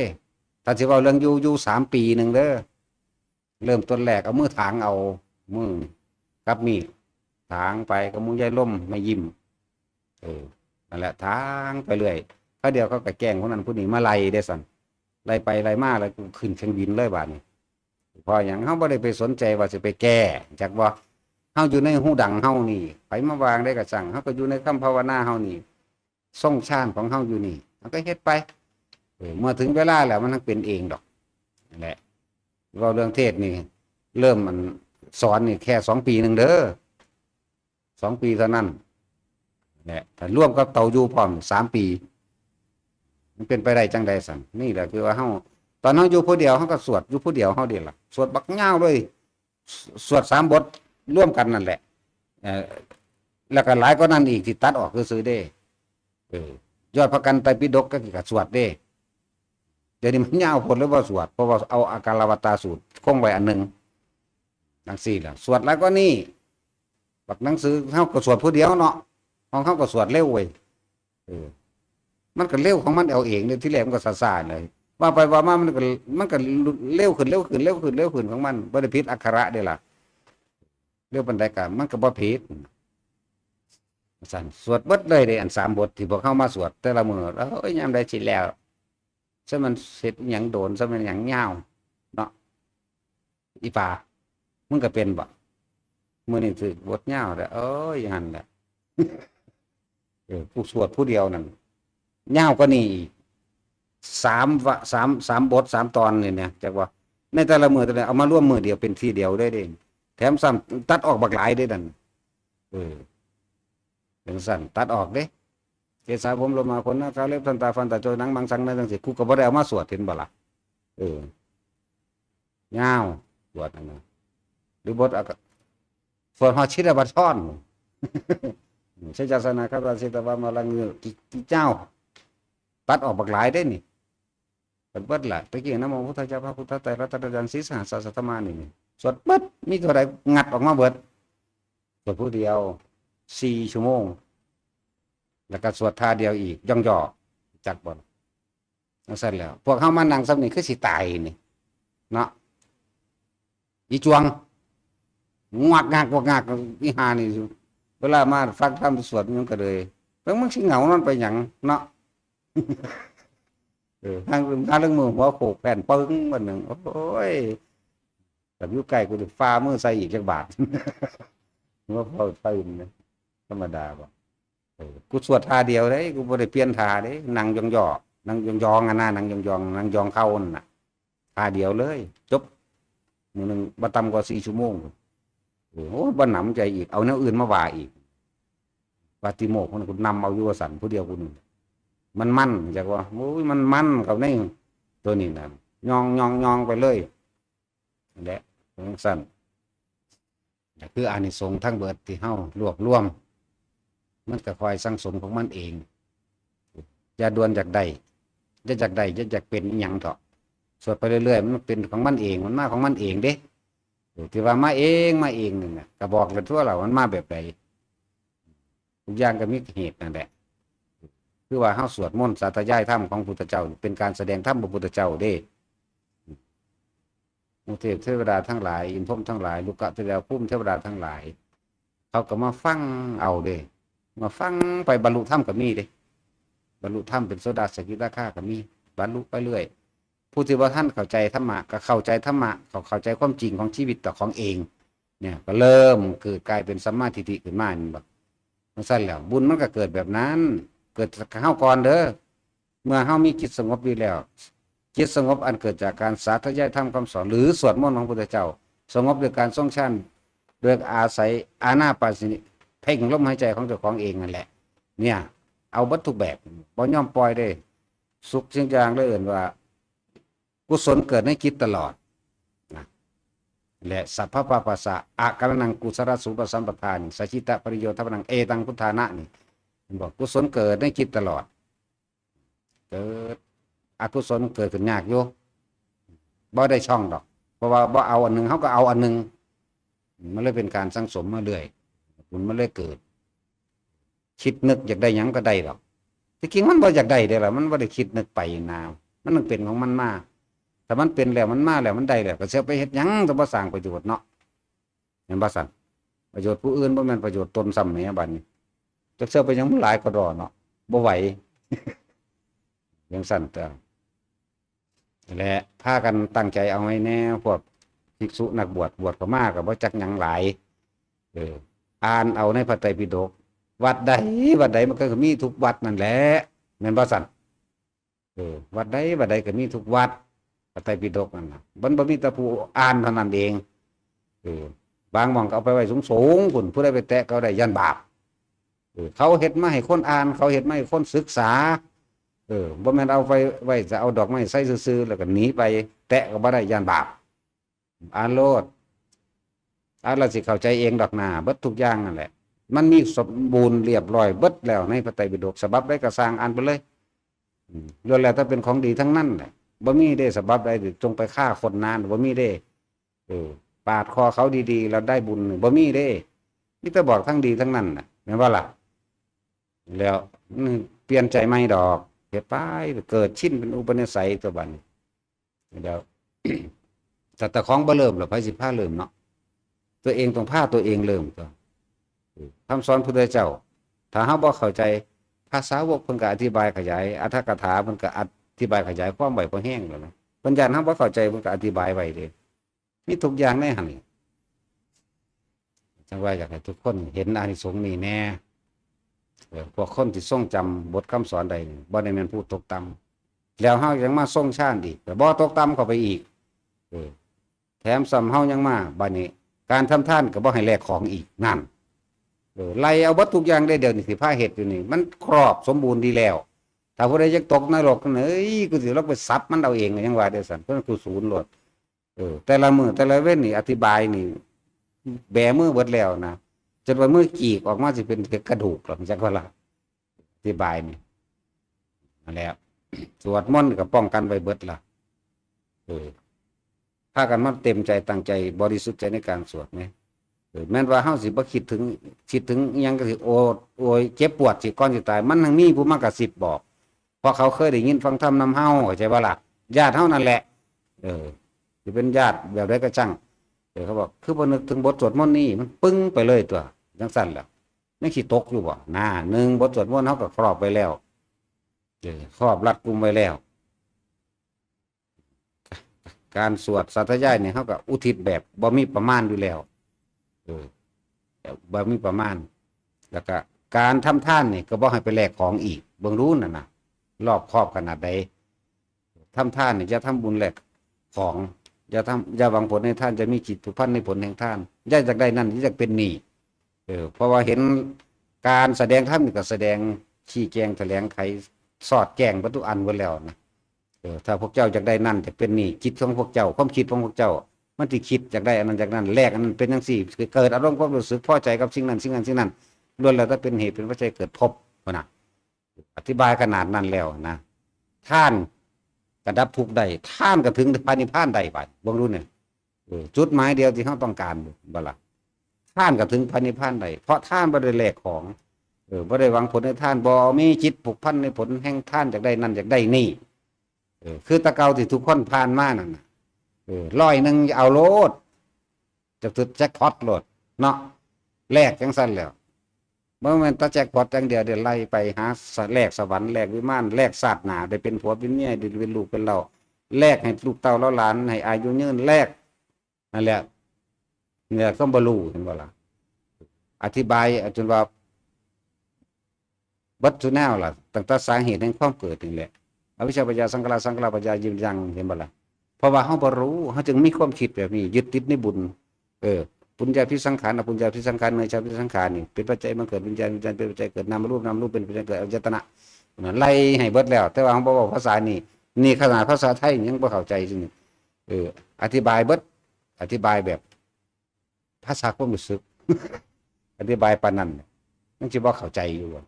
ถ้าสิเว้าเรื่องอยู่ อยู่สามปีหนึ่งเด้อ เริ่มต้นแรกเอามือถางเอา มือกับมีด ถางไปกับมือยายลมมายิ้ม เออ นั่นแหละ ถางไปเรื่อย คราวเดียวเขาก็แกล้งคนนั้นคนนี้มาไล่เด้สั่น ไล่ไปไล่มาแล้วกูขึ้นเครื่องบินเลยบาดนี้ เพราะหยัง เฮาบ่ได้ไปสนใจว่าสิไปแก้ จักบ่ เฮาอยู่ในฮูดังเฮานี่ ไผมาวางได้ก็สั่ง เฮาก็อยู่ในคำภาวนาเฮานี่ ทรงฌานของเฮาอยู่นี่ เฮาก็เฮ็ดไป เออ เมื่อถึงเวลาแล้วมันเป็นเองดอก นั่นแหละ เว้าเรื่องเทศน์นี่ เริ่มมันสอนนี่แค่สองปีหนึ่งเด้อ สองปีเท่านั้น แหละ ถ้ารวมกับเตาอยู่พร้อมสามปี มันเป็นไปได้จังใดสั่น นี่แหละคือว่าเฮา ตอนเฮาอยู่ผู้เดียวเฮาก็สวดอยู่ผู้เดียวเฮาเด้ล่ะ สวดบักยาวเลย ส- สวดสามบทร่วมกันนั่นแหละ เอ่อ แล้วก็หลายกว่านั้นอีกที่ตัดออกซื่อๆเด้ เออ ยอดพระกันไตรปิฎกก็คือก็สวดเด้ เดี๋ยวนี้มันยาวโพดเลยบ่สวด เพราะว่าเอาอาการวัตตาสูตรคงไว้อันหนึ่ง จังซี่ล่ะ สวดหลายกว่านี้ บักหนังสือเฮาก็สวดผู้เดียวเนาะ ของเฮาก็สวดเร็วเว้ย เออ มันก็เร็วของมันเอาเองเนี่ย ที่แรกมันก็ซ่าๆเลย ว่าไปว่ามามันก็ มันก็เร็วขึ้น เร็วขึ้น เร็วขึ้น เร็วขึ้นของมัน บ่ได้ผิดอักขระเด้ล่ะ เร็วปานใดก็มันก็บ่ผิด ซั่น สวดเบิดเลยเด้ อันสามบทที่พวกเฮามาสวดแต่ละมื้อ เอ้ย ยามใดสิแล้ว ซะมันเฮ็ดหยังโดน ซะมันหยังยาว เนาะ อีปา มึงก็เป็นบ่ มื้อนี้ถืกบทยาวแล้ว เอ้ย หั่นแหละ เออ ผู้สวดผู้เดียวนั่น ยาวกว่านี้อีก สามวะ สาม สามบท สามตอนนี่นะ จักว่า ในแต่ละมื้อแต่ละ เอามารวมมื้อเดียวเป็นทีเดียวเลยเด้ แถมซ้ำตัดออกบักหลายเด้นั่น เออ จังซั่น ตัดออกเด้ เกศา ผม โลมา ขน หน้า ขา เล็บ ทัน ตา ฟัน ตา โจ หนัง มัง สัง ใน จังซี่ กูก็บ่ได้เอามาสวด เห็นบ่ล่ะ เออ ยาว สวดนั่นนะ หรือบทอะกะ สวดฮอดชินบัญชร ใช้ศาสนาคราสิตวามาลังเงือกที่เจ้า ตัดออกบักหลายได้นี่ เบิดเบิดล่ะ ตะกี้นะโมพุทธเจ้า พระพุทธไตรรัตนตรัย สีสหัสสะธรรมานี่นี่ สวดเบิด มีเท่าใดงัดออกมาเบิด สวดผู้เดียว สี่ชั่วโมง แล้วก็สวดท่าเดียวอีก ย่องย่อ จักบ่ จังซั่นแหล้ว พวกเฮามานั่งซ้ำนี่คือสิตายนี่ เนาะ อีจวง งวกงาก งวกงาก อีห่านี่ เวลามาฟังธรรมสวดมันก็เลย เบิ่งมึงสิเหงานอนไปหยัง เนาะ เออ หา หาเรื่องมือหัวโขกแผ่นปึ้งวันหนึ่ง โอ้ย แบบอยู่ใกล้กูจะฟามือใส่อีกจักบาท หัวเผาตื่นนะ ธรรมดาบ่ เออ กูสวดท่าเดียวเด้ กูบ่ได้เปลี่ยนท่าเด้ นั่งยองๆ นั่งยองๆ อะนะ นั่งยองๆ นั่งยองเข่านั่นน่ะ ท่าเดียวเลย จบ มื้อหนึ่งบ่ต่ำกว่าสี่ชั่วโมง โอ้โห บ่หนำใจอีก เอาแนวอื่นมาว่าอีก ปาติโมกข์มันกูนำเอาอยู่ว่าซั่น ผู้เดียวกูนี่ มันมัน จักว่า โอ้ย มันมัน เขาในตัวนี้นะ ยองๆๆ ไปเลย นั่นแหละ จังซั่น คืออานิสงส์ทั้งเบิดที่เฮารวบรวม มันก็ค่อยสั่งสมของมันเอง อย่าด่วนอยากได้ อย่าอยากได้ อย่าอยากเป็นอิหยังเถาะ สวดไปเรื่อยๆ มันเป็นของมันเอง มันมาของมันเองเด้ เออ ที่ว่ามาเอง มาเองนี่นะ ก็บอกแล้วทั่วแล้ว มันมาแบบใด ทุกอย่างก็มีเหตุนั่นแหละ คือว่าเฮาสวดมนต์สาธยายธรรมของพุทธเจ้า เป็นการแสดงธรรมของพุทธเจ้าเด้ หมู่เทพเทวดาทั้งหลาย อินทร์พรหมทั้งหลาย รุกขเทวดา ภูมิเทวดาทั้งหลาย เขาก็มาฟังเอาเด้ มาฟังไปบรรลุธรรมก็มีเด้ บรรลุธรรมเป็นโสดาสกิทาคาก็มี บรรลุไปเรื่อย ผู้ที่บ่ทันเข้าใจธรรมะก็เข้าใจธรรมะ เขาเข้าใจความจริงของชีวิตเจ้าของเอง เนี่ย ก็เริ่มเกิดกลายเป็นสัมมาทิฏฐิขึ้นมา แม่นบ่ จังซั่นแหล้ว บุญมันก็เกิดแบบนั้น เกิดกับเฮาก่อนเด้อ เมื่อเฮามีจิตสงบดีแล้ว จิตสงบอันเกิดจากการสาธยายธรรมคำสอน หรือสวดมนต์ของพระพุทธเจ้า สงบด้วยการทรงฌาน โดยอาศัยอานาปานสติ เพ่งลมหายใจของเจ้าของเองนั่นแหละ เนี่ย เอาเบิดทุกแบบ บ่ยอมปล่อยเด้ สุขสิ่งอย่างเลยเอิ้นว่า กุศลเกิดในจิตตลอดนะ และสัพพะปะปัสสะอาการนังกุศลสูปสัมปทานี่ สัจจิตะปริโยธปนังเอตังพุทธานะนี่ บอกกุศลเกิดในจิตตลอด เกิด อกุศลเกิดขึ้นยากอยู่ บ่ได้ช่องดอก เพราะว่าบ่เอาอันหนึ่งเขาก็เอาอันหนึ่ง มันเลยเป็นการสั่งสมมาเรื่อย บุญมันเลยเกิด คิดนึกอยากได้หยังก็ได้ดอก ที่จริงมันบ่อยากได้เด้ล่ะ มันบ่ได้คิดนึกไปนะ มันต้องเป็นของมันมา ถ้ามันเป็นแล้วมันมาแล้วมันได้แล้ว ก็เสียไปเฮ็ดหยัง แต่บ่สร้างประโยชน์เนาะ เห็นบ่สั่น ประโยชน์ผู้อื่นบ่แม่นประโยชน์ตนซ้ำแหมบัดนี้ จักเสียไปหยังมันหลายกว่าดอเนาะ บ่ไหว จังซั่นเด้อ และพากันตั้งใจเอาไว้แน่ พวกภิกษุนักบวช บวชเข้ามาก็บ่จักหยังหลาย เออ อ่านเอาในพระไตรปิฎก วัดใด วัดใดมันก็มีทุกวัดนั่นแหละ แม่นบ่สั่น เออ วัดใด วัดใดก็มีทุกวัด พระไตรปิฎกนั่นน่ะ มันบ่มีแต่ผู้อ่านเท่านั้นเอง เออ บางหม่องก็เอาไปไว้สูงๆ พุ้น ผู้ใดไปแตะก็ได้ย้านบาป เออ เขาเฮ็ดมาให้คนอ่าน เขาเฮ็ดมาให้คนศึกษา เออ บ่แม่นเอาไปไว้จะเอาดอกไม้ใส่ซื่อๆ แล้วก็หนีไป แตะก็บ่ได้ย้านบาป อ่านโลด อ่านแล้วสิเข้าใจเองดอกนา เบิดทุกอย่างนั่นแหละ มันมีสมบูรณ์เรียบร้อยเบิดแล้วในพระไตรปิฎก ฉบับใดก็ซ่างอ่านไปเลย อืม ล้วนแล้วแต่เป็นของดีทั้งนั้นแหละ บ่มีเด้ฉบับใดจงไปฆ่าคนนาน บ่มีเด้ เออ ปาดคอเขาดีๆ แล้วได้บุญ บ่มีเด้ มีแต่บอกทั้งดีทั้งนั้นน่ะ แม่นบ่ล่ะ แล้ว อืม เปลี่ยนใจใหม่ดอก เฮ็ดไป เกิดชินเป็นอุปนิสัยตัวบัดนี้ เดี๋ยว แต่แต่ของบ่เริ่มหรอก ไผสิพาเริ่มเนาะ ตัวเองต้องพาตัวเองเริ่มตัว คำสอนพุทธเจ้า ถ้าเฮาบ่เข้าใจ พระสาวกเพิ่นก็อธิบายขยาย อรรถกถาเพิ่นก็อธิบายขยายความไว้พอแฮงแล้วนะ เพิ่นย้านเฮาบ่เข้าใจ เพิ่นก็อธิบายไว้เด้ มีทุกอย่างในหั่นนี่ จังว่าอยากให้ทุกคนเห็นอานิสงส์นี้แน่ เออ พวกคนที่ทรงจำบทคำสอนได้นี่ บ่ได้แม่นผู้ตกต่ำ แล้วเฮายังมาทรงฌานอีก ก็บ่ตกต่ำเข้าไปอีก เออ แถมซ้ำเฮายังมา บัดนี้ การทำทานก็บ่ให้แลกของอีก นั่น เออ ไล่เอาเบิดทุกอย่างได้ เดี๋ยวนี้สิพาเฮ็ดอยู่นี่ มันครอบสมบูรณ์ดีแล้ว ถ้าผู้ใดยังตกนรกนั่น เอ้ย กูสิลงไปสับมันเอาเอง ยังว่าเด้อซั่น เพิ่นกูศูนย์โลด เออ แต่ละมื้อแต่ละเว็นนี่อธิบายนี่ แบมือเบิดแล้วนะ จนว่ามือจีกออกมาสิเป็นกระดูกหรอก จักว่าล่ะ อธิบายนี่ นั่นแหละ สวดมนต์ก็ป้องกันไว้เบิดล่ะ เออ พากันมาเต็มใจตั้งใจบริสุทธิ์ใจในการสวดไหม เออ แม้นว่าเฮาสิบ่คิดถึง คิดถึงอิหยังก็สิโอดโอยเจ็บปวดสิก่อนสิตาย มันยังมีผู้มากระซิบบอก เพราะเขาเคยได้ยินฟังธรรมนำเฮา เข้าใจบ่ล่ะ ญาติเฮานั่นแหละ เออ สิเป็นญาติแบบใดก็ช่าง เออ เขาบอก คือบ่นึกถึงบทสวดมนต์นี่ มันปึ้งไปเลยตัว จังซั่นแหละ ยังสิตกอยู่บ่ น่า หนึ่ง บทสวดมนต์เฮาก็ครอบไว้แล้ว เออ ครอบรัดกุมไว้แล้ว การสวดสาธยายเนี่ย เฮาก็อุทิศแบบบ่มีประมาณอยู่แล้ว เออ แบบบ่มีประมาณ แล้วก็การทำทานนี่ก็บ่ให้ไปแลกของอีก เบิ่งดูนั่นน่ะ รอบคอบขนาดใด ทำทานนี่อย่าทำบุญแลกของ อย่าทำ อย่าหวังผลในทาน อย่ามีจิตผูกพันในผลแห่งทาน อย่าอยากได้นั่น อย่าอยากเป็นหนี้ เออ เพราะว่าเห็นการแสดงธรรมนี่ก็แสดงชี้แจงแถลงไขสอดแจ้งเบิดทุกอันเบิดแล้วนะ เออ ถ้าพวกเจ้าอยากได้นั่น อยากเป็นหนี้ จิตของพวกเจ้า ความคิดของพวกเจ้า มันสิคิดอยากได้อันนั้นอยากนั้น แลกอันนั้นเป็นจังซี่ เกิดอารมณ์ความรู้สึกพอใจกับสิ่งนั้น สิ่งนั้น สิ่งนั้น ล้วนแล้วแต่เป็นเหตุเป็นปัจจัยเกิดภพ พุ้นน่ะ อธิบายขนาดนั้นแล้วนะ ทานก็ดับทุกข์ได้ ทานก็ถึงพระนิพพานได้ บัดเบิ่งดูเนี่ย เออ จุดหมายเดียวที่เฮาต้องการ บ่ล่ะ ทานก็ถึงพระนิพพานได้ เพราะทานบ่ได้แลกของ เออ บ่ได้หวังผลในทาน บ่มีจิตผูกพันในผลแห่งทาน อยากได้นั่นอยากได้นี่ เออ คือแต่เก่าที่ทุกคนผ่านมานั่นน่ะ เออ ร้อยหนึ่งเอาโลด จักถืกแจ็คพอตโลด เนาะ แลกจังซั่นแล้ว บ่แม่นแต่แจ็คพอตอย่างเดียวเด้ ไล่ไปหาส- แลกสวรรค์ แลกวิมาน แลกชาติหน้า ได้เป็นผัวเป็นเมีย ได้เป็นลูกเป็นเต้า แลกให้ลูกเต้าเหล่าหลาน ให้อายุยืน แลก นั่นแหละ นี่แหละความบ่รู้ เห็นบ่ล่ะ อธิบายจนว่า เบิดทุกแนวล่ะ ตั้งแต่สาเหตุแห่งความเกิดนี่แหละ อวิชชาปัจจยาสังขาร สังขารปัจจยาวิญญาณ เห็นบ่ล่ะ เพราะว่าเฮาบ่รู้ เฮาจึงมีความคิดแบบนี้ ยึดติดในบุญ เออ ปุญญาภิสังขาร อปุญญาภิสังขาร เนยชาภิสังขารนี่ เป็นปัจจัยมาเกิดวิญญาณ วิญญาณเป็นปัจจัยเกิดนามรูป นามรูปเป็นปัจจัยเกิดอายตนะ นั่นไล่ให้เบิดแล้ว แต่ว่าเฮาบ่เว้าภาษานี่ นี่ขนาดภาษาไทยยังบ่เข้าใจจริง เออ อธิบายเบิด อธิบายแบบ ภาษาความรู้สึก อธิบายปานนั้น มันสิบ่เข้าใจอยู่ว่า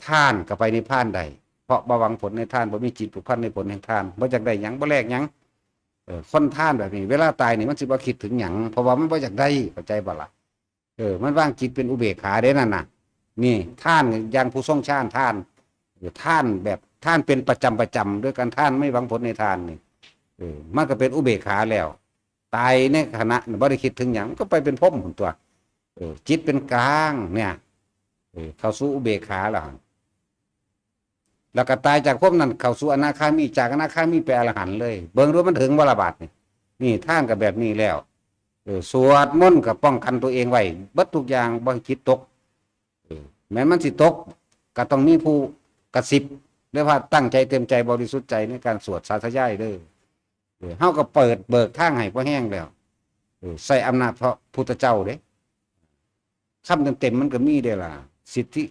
ทานก็ไปนิพพานได้ เพราะบ่หวังผลในทาน บ่มีจิตผูกพันในผลแห่งทาน บ่อยากได้หยัง บ่แลกหยัง เออ คนทานแบบนี้ เวลาตายนี่มันสิบ่คิดถึงหยัง เพราะว่ามันบ่อยากได้ เข้าใจบ่ล่ะ เออ มันวางจิตเป็นอุเบกขาได้นั่นน่ะ นี่ ทานอย่างผู้ทรงฌาน ทาน เออ ทานแบบ ทานเป็นประจำประจำ ด้วยการทานไม่หวังผลในทานนี่ เออ มันก็เป็นอุเบกขาแล้ว ตายในขณะบ่ได้คิดถึงหยัง ก็ไปเป็นพรหมพุ้นตั๊ว เออ จิตเป็นกลางเนี่ย เออ เข้าสู่อุเบกขาแล้ว แล้วก็ตายจากพรหมนั้นเข้าสู่อนาคามี จากอนาคามีไปอรหันต์เลย เบิ่งดูมันถึงบ่ละบาดนี่ นี่ทานก็แบบนี้แล้ว เออ สวดมนต์ก็ป้องกันตัวเองไว้ เบิดทุกอย่าง บ่ให้จิตตก เออ แม้นมันสิตก ก็ต้องมีผู้กระซิบ เรียกว่าตั้งใจเต็มใจบริสุทธิ์ใจในการสวดสาธยายเด้อ เออ เฮาก็เปิดเบิกทางให้พอแฮงแล้ว เออ ใช้อำนาจพระพุทธเจ้าเด้ คำเต็มๆมันก็มีเด้ล่ะ สิทธิ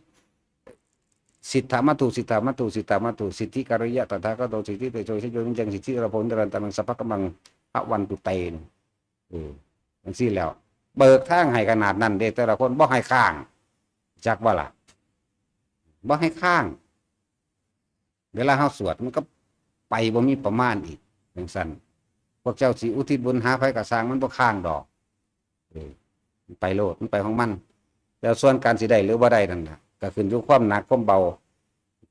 สิทธามัตถุ สิทธามัตถุ สิทธามัตถุ สิทธิการยะตถาคโต สิทธิเตโช สิทธิโยนิจัง สิทธิระโพนิรันตรัง สัพพะกำมัง พระวันตุเตน เออ จังซี่แล้ว เปิดทางให้ขนาดนั้นเด้ แต่ละคนบ่ให้ค้าง จักว่าล่ะ บ่ให้ค้าง เวลาเฮาสวดมันก็ไปบ่มีประมาณอีก จังซั่น พวกเจ้าสิอุทิศบุญหาไผก็ซ่าง มันบ่ค้างดอก เออ มันไปโลด มันไปของมัน แต่ส่วนการสิได้หรือบ่ได้นั่นน่ะ ก็ขึ้นอยู่ความหนักความเบา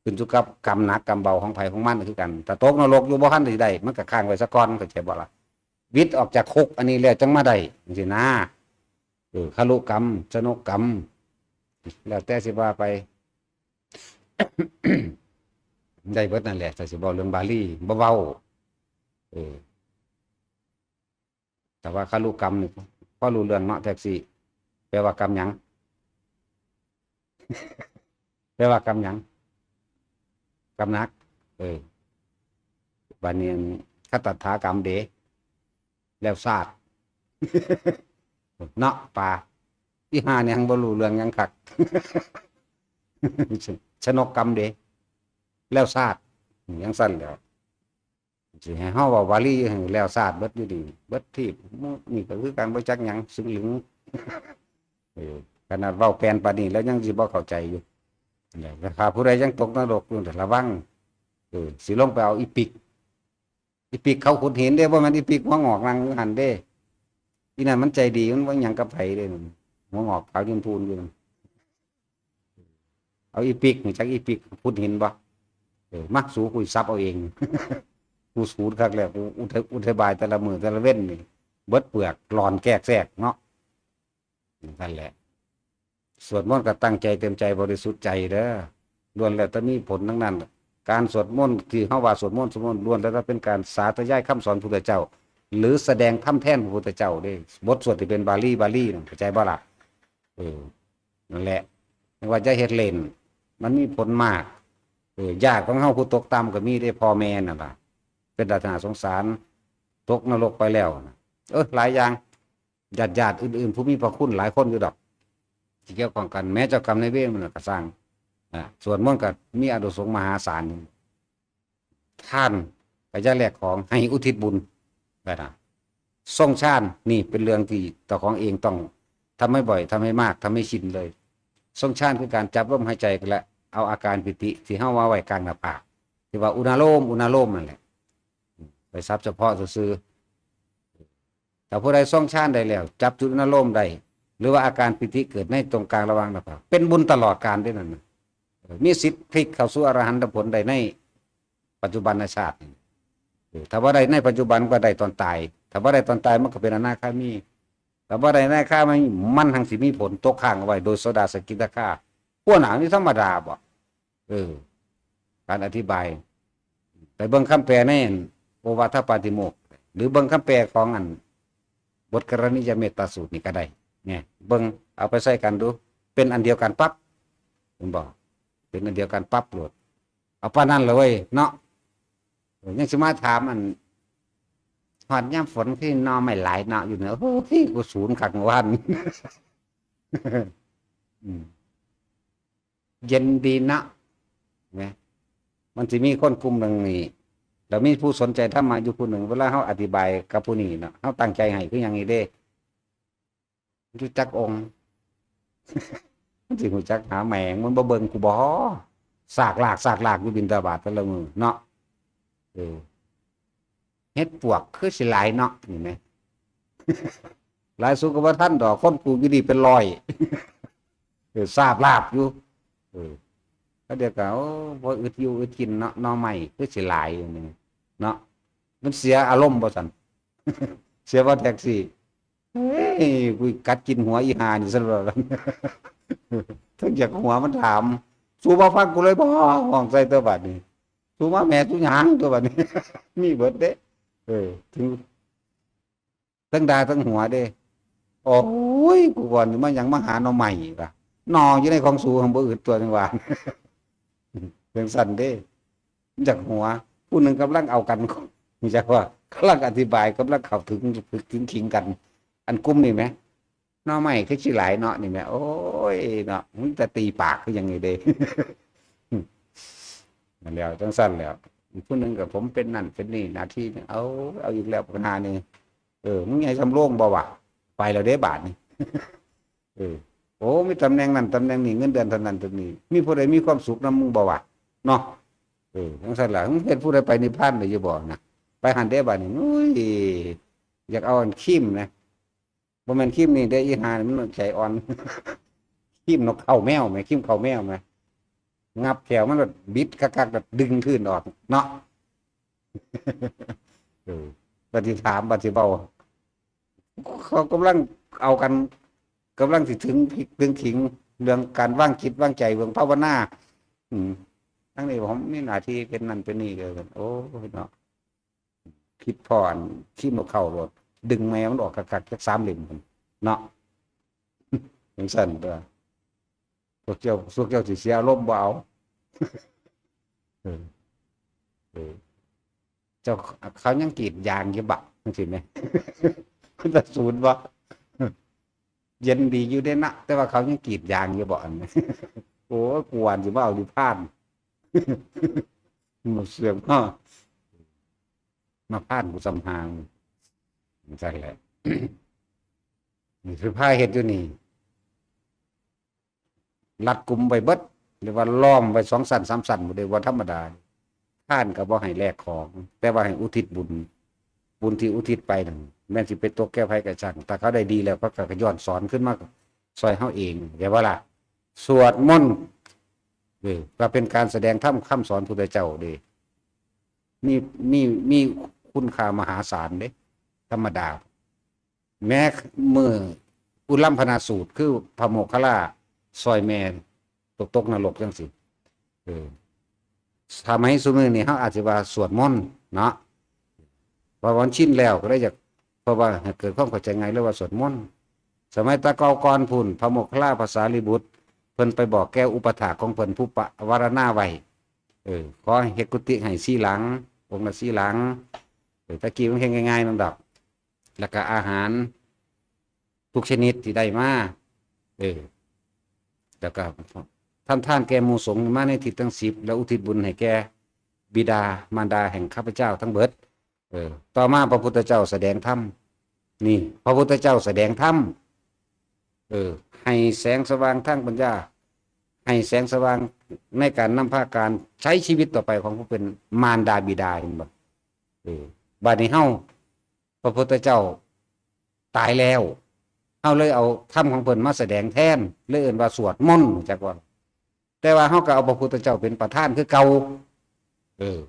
ขึ้นอยู่กับกรรมหนักกรรมเบาของไผของมันคือกัน ถ้าตกนรกอยู่บ่ทันสิได้ มันก็ค้างไว้ซะก่อน เข้าใจบ่ล่ะ หวิดออกจากคุกอันนี้แล้วจั่งมาได้ จังซี่นะ เออ คลุกรรม ชนกกรรม แล้วแต่สิว่าไป ได้เบิดนั่นแหละ ถ้าสิเว้าเรื่องบาลี บ่เว้า เออ แต่ว่าคลุกรรมนี่ พอรู้เรื่องเนาะ แท็กซี่ แปลว่ากรรมหยัง แปลว่ากรรมหยัง กรรมหนัก เออ บาดนี้ คตัตถากรรมเด แล้วซาด เนาะ ปา อีห่านี่ยังบ่รู้เรื่องหยังคัก ชนกกรรมเด แล้วซาด จังซั่นแหล้ว สิให้เฮาเว้าบาลีอยู่หั่น แล้วซาดเบิดอยู่นี่ เบิดทีป นี่ก็คือการบ่จักหยัง ซึ่งหลึง เออ ขนาดเว้าแปลนปานนี้แล้วยังสิบ่เข้าใจอยู่ ถ้าผู้ใดยังตกนรกอยู่ ระวัง เออ สิลงไปเอาอีปิก อีปิกเขาขุดหินเด้ บ่แม่นอีปิกหัวงอกนั่งอยู่หั่นเด้ อีนั่นมันใจดี มันบ่หยังกับไผเด้ หัวงอกขาวจนพูนอยู่นั่น เอาอีปิก รู้จักอีปิกขุดหินบ่ เออ มา สู กูสับเอาเอง กูสูดคักแล้ว กูอุท- อธิบายแต่ละมื้อแต่ละเว้นนี่ เบิดเปลือก หลอนแกกแซกเนาะ นั่นแหละ สวดมนต์ก็ตั้งใจเต็มใจบริสุทธิ์ใจเด้อ ล้วนแล้วแต่มีผลทั้งนั้น การสวดมนต์ที่เฮาว่าสวดมนต์ สวดมนต์ ล้วนแล้วแต่เป็นการสาธยายคำสอนพุทธเจ้า หรือแสดงธรรมแทนพระพุทธเจ้าเด้ บทสวดที่เป็นบาลี บาลีนั่น เข้าใจบ่ล่ะ เออ นั่นแหละ ไม่ว่าจะเฮ็ดเล่น มันมีผลมาก เออ ญาติของเฮาผู้ตกต่ำก็มีเด้ พ่อแม่นั่นล่ะ เป็นตาน่าสงสาร ตกนรกไปแล้วนะ เออ หลายอย่าง ญาติๆอื่นๆ ผู้มีพระคุณหลายคนอยู่ดอก ที่เกี่ยวข้องกัน แม้เจ้ากรรมนายเวรมันก็ซ่าง อ่า สวดมนต์ก็มีอานิสงส์มหาศาล ทานก็อย่าแลกของ ให้อุทิศบุญ นะ ทรงฌาน นี่เป็นเรื่องที่เจ้าของเองต้องทำให้บ่อย ทำให้มาก ทำให้ชินเลย ทรงฌานคือการจับลมหายใจและเอาอาการปีติที่เฮาว่าไว้กลางหน้าผาก ที่ว่าอุณาโลม อุณาโลมนั่นแหละ ไปสับเฉพาะซื่อๆ ถ้าผู้ใดทรงฌานได้แล้ว จับจุดอุณาโลมได้ หรือว่าอาการปีติเกิดในตรงกลางระหว่างหน้าผาก เป็นบุญตลอดกาลเด้นั่นน่ะ เออ มีสิทธิ์พลิกเข้าสู่อรหันตผลได้ในปัจจุบันชาตินี่ เออ ถ้าว่าได้ในปัจจุบันก็ได้ตอนตาย ถ้าว่าได้ตอนตายมันก็เป็นอนาคามี ถ้าว่าได้อนาคามี มันหังสิมีผลตกค้างเอาไว้โดยโสดาสกิทาคา พวกหนังนี่ธรรมดาบ่ เออ การอธิบาย ไปเบิ่งคำแปลในอันโอวาทปาติโมกข์ หรือเบิ่งคำแปลของอันบทกรณียเมตตาสูตรนี่ก็ได้ เนี่ย เบิ่งเอาไปใส่กันดู เป็นอันเดียวกันปั๊บ เห็นบ่ เป็นอันเดียวกันปั๊บโลด เอาปานนั้นเลยเนาะ เออ ยังสิมาถามอัน ฮอดยามฝนคือหน่อไม้หลายเนาะอยู่เนี่ย โอ้ย กูสูนคักเมื่อวาน อืม เย็นดีเนาะ นะ มันสิมีคนกลุ่มหนึ่งนี่ แต่มีผู้สนใจธรรมะอยู่ผู้หนึ่ง เวลาเฮาอธิบายกับผู้นี้เนาะ เฮาตั้งใจให้คือหยังนี่เด้ รู้จักองค์ มันสิรู้จักหาแหมง มันบ่เบิ่งกูบ่ สากลาก สากลากอยู่บิณฑบาตแต่ละมื้อเนาะ เออ เฮ็ดปวกคือสิหลายเนาะ นี่แหม หลายสุดก็บ่ทันดอก คนปลูกอยู่นี่เป็นร้อย เออ สาบลาบอยู่ เออ แล้วเดี๋ยวก็ โอ้ บ่อึดอยู่อึดกินเนาะ หน่อไม้คือสิหลายอยู่นี่เนาะ มันเสียอารมณ์บ่ซั่น เสียบ่แท็กซี่ เฮ้ย กูกัดกินหัวอีห่านี่ซั่นว่า ทั้งอยากหัวมันถาม สูบ่ฟังกูเลยบ่ ห้องใส่ตัวบัดนี้ สูมาแหมสูหยังตัวบัดนี้ มีเบิดเด้ เออ ถึง ทั้งด่าทั้งหัวเด้ โอ้ย กูก่อนมาหยังมาหาหน่อไม้วะ หน่ออยู่ในของสูหั่นบ่อึดตัวจังหวะ จังซั่นเด้ มันอยากหัว ผู้หนึ่งกำลังเอากัน รู้จักว่า กำลังอธิบาย กำลังเข้าถึง ถึง ถึงขิงกัน อันกลุ่มนี่แหม หน่อไม้คือสิหลายเนาะ นี่แหม โอ้ย เนาะ มันจะตีปากคือหยังนี่เด้ นั่นแหล้ว จังซั่นแหล้ว อีกผู้หนึ่งก็ผมเป็นนั่นเป็นนี่ หน้าที่นี่ เอา เอาอีกแล้ว ปัญหานี่ เออ มึงใหญ่สำโรงบ่วะ ไปแล้วเด้บาดนี้ เออ โอ้ มีตำแหน่งนั่นตำแหน่งนี้ เงินเดือนเท่านั้นเท่านี้ มีผู้ใดมีความสุขนำมึงบ่วะ เนาะ เออ จังซั่นล่ะ มึงเฮ็ดผู้ใดไปนิพพานได้อยู่บ่นะ ไปหั่นเด้บาดนี้ อุ้ย อยากเอาอันครีมนะ บ่แม่นครีมนี่เด้ อีห่านี่มันใจอ่อน ครีมนกเขาแมวแหม ครีมเขาแมวแหม งับแขวมันแบบบิดคักๆ แบบดึงทื่นออกเนาะ เออ บัดสิถาม บัดสิเว้า เขากำลังเอากัน กำลังสิถึงพลิกถึงขิง เรื่องการวางจิตวางใจ เรื่องภาวนา อืม ทั้งนี้ผมมีหน้าที่เป็นนั่นเป็นนี่เลย โอ้ย เนาะ คิดพออันครีมนกเขาโลด ดึงแม่มันออกคักๆ จักสามเหลี่ยมพุ่นเนาะ จังซั่นตัว พวกเจ้า พวกเจ้าสิเสียอารมณ์บ่เอา เออ เออ เจ้า เขายังกรีดยางอยู่บ่ จังซี่แหม มันจะสูนบ่ เย็นดีอยู่เด้นะ แต่ว่าเขายังกรีดยางอยู่บ่ อันนี้ โอ้ย กวนสิมาเอานิพพาน หมดเสื่อมเนาะ มาพานกูสำหาง จังซั่นแหละ นี่คือพาเฮ็ดอยู่นี่ รัดกุมไว้เบิด เรียกว่าล้อมไว้สองชั้นสามชั้นบ่ได้ ว่าธรรมดา ทานก็บ่ให้แลกของ แต่ว่าให้อุทิศบุญ บุญที่อุทิศไปนั่น แม่นสิไปตกแก่ไผก็ช่าง ถ้าเขาได้ดีแล้ว เขาก็ย้อนสอนคืนมา ซอยเฮาเอง เข้าใจบ่ล่ะ สวดมนต์ เออ ก็เป็นการแสดงธรรมคำสอนพุทธเจ้าเด้ มี มี มีคุณค่ามหาศาลเด้ ธรรมดา แม้มื้ออุลัมพนาสูตร คือพระโมคคัลลาซอยแม่ตก ตกนรกจังซี่ เออ สมัยซุมื้อนี้เฮาอาจสิว่าสวดมนต์เนาะ เพราะว่ามันชินแล้วก็เลยอยาก เพราะว่าให้เกิดความเข้าใจง่ายเลยว่าสวดมนต์ สมัยแต่เก่าก่อนพู้น พระโมคคัลลาพระสารีบุตร เพิ่นไปบอกแก่อุปัฏฐากของเพิ่นผู้ปะวารณาไว้ เออ ขอให้เฮ็ดกุฏิให้สี่หลัง องค์ละสี่หลัง เออ แต่กี้มันเฮ็ดง่ายๆ นั่นดอก แล้วก็อาหารทุกชนิดที่ได้มา เออ แล้วก็ทำทานแก่หมู่สงฆ์มาในทิศทั้งสิบ แล้วอุทิศบุญให้แก่บิดามารดาแห่งข้าพเจ้าทั้งเบิด เออ ต่อมาพระพุทธเจ้าแสดงธรรม นี่ พระพุทธเจ้าแสดงธรรม เออ ให้แสงสว่างทางปัญญา ให้แสงสว่างในการนำพาการใช้ชีวิตต่อไปของผู้เป็นมารดาบิดา เห็นบ่ เออ บัดนี้เฮา พระพุทธเจ้าตายแล้ว เฮาเลยเอาธรรมของเพิ่นมาแสดงแทน เลยเอิ้นว่าสวดมนต์ จักว่า แต่ว่าเฮาก็เอาพระพุทธเจ้าเป็นประธานคือเก่า เออ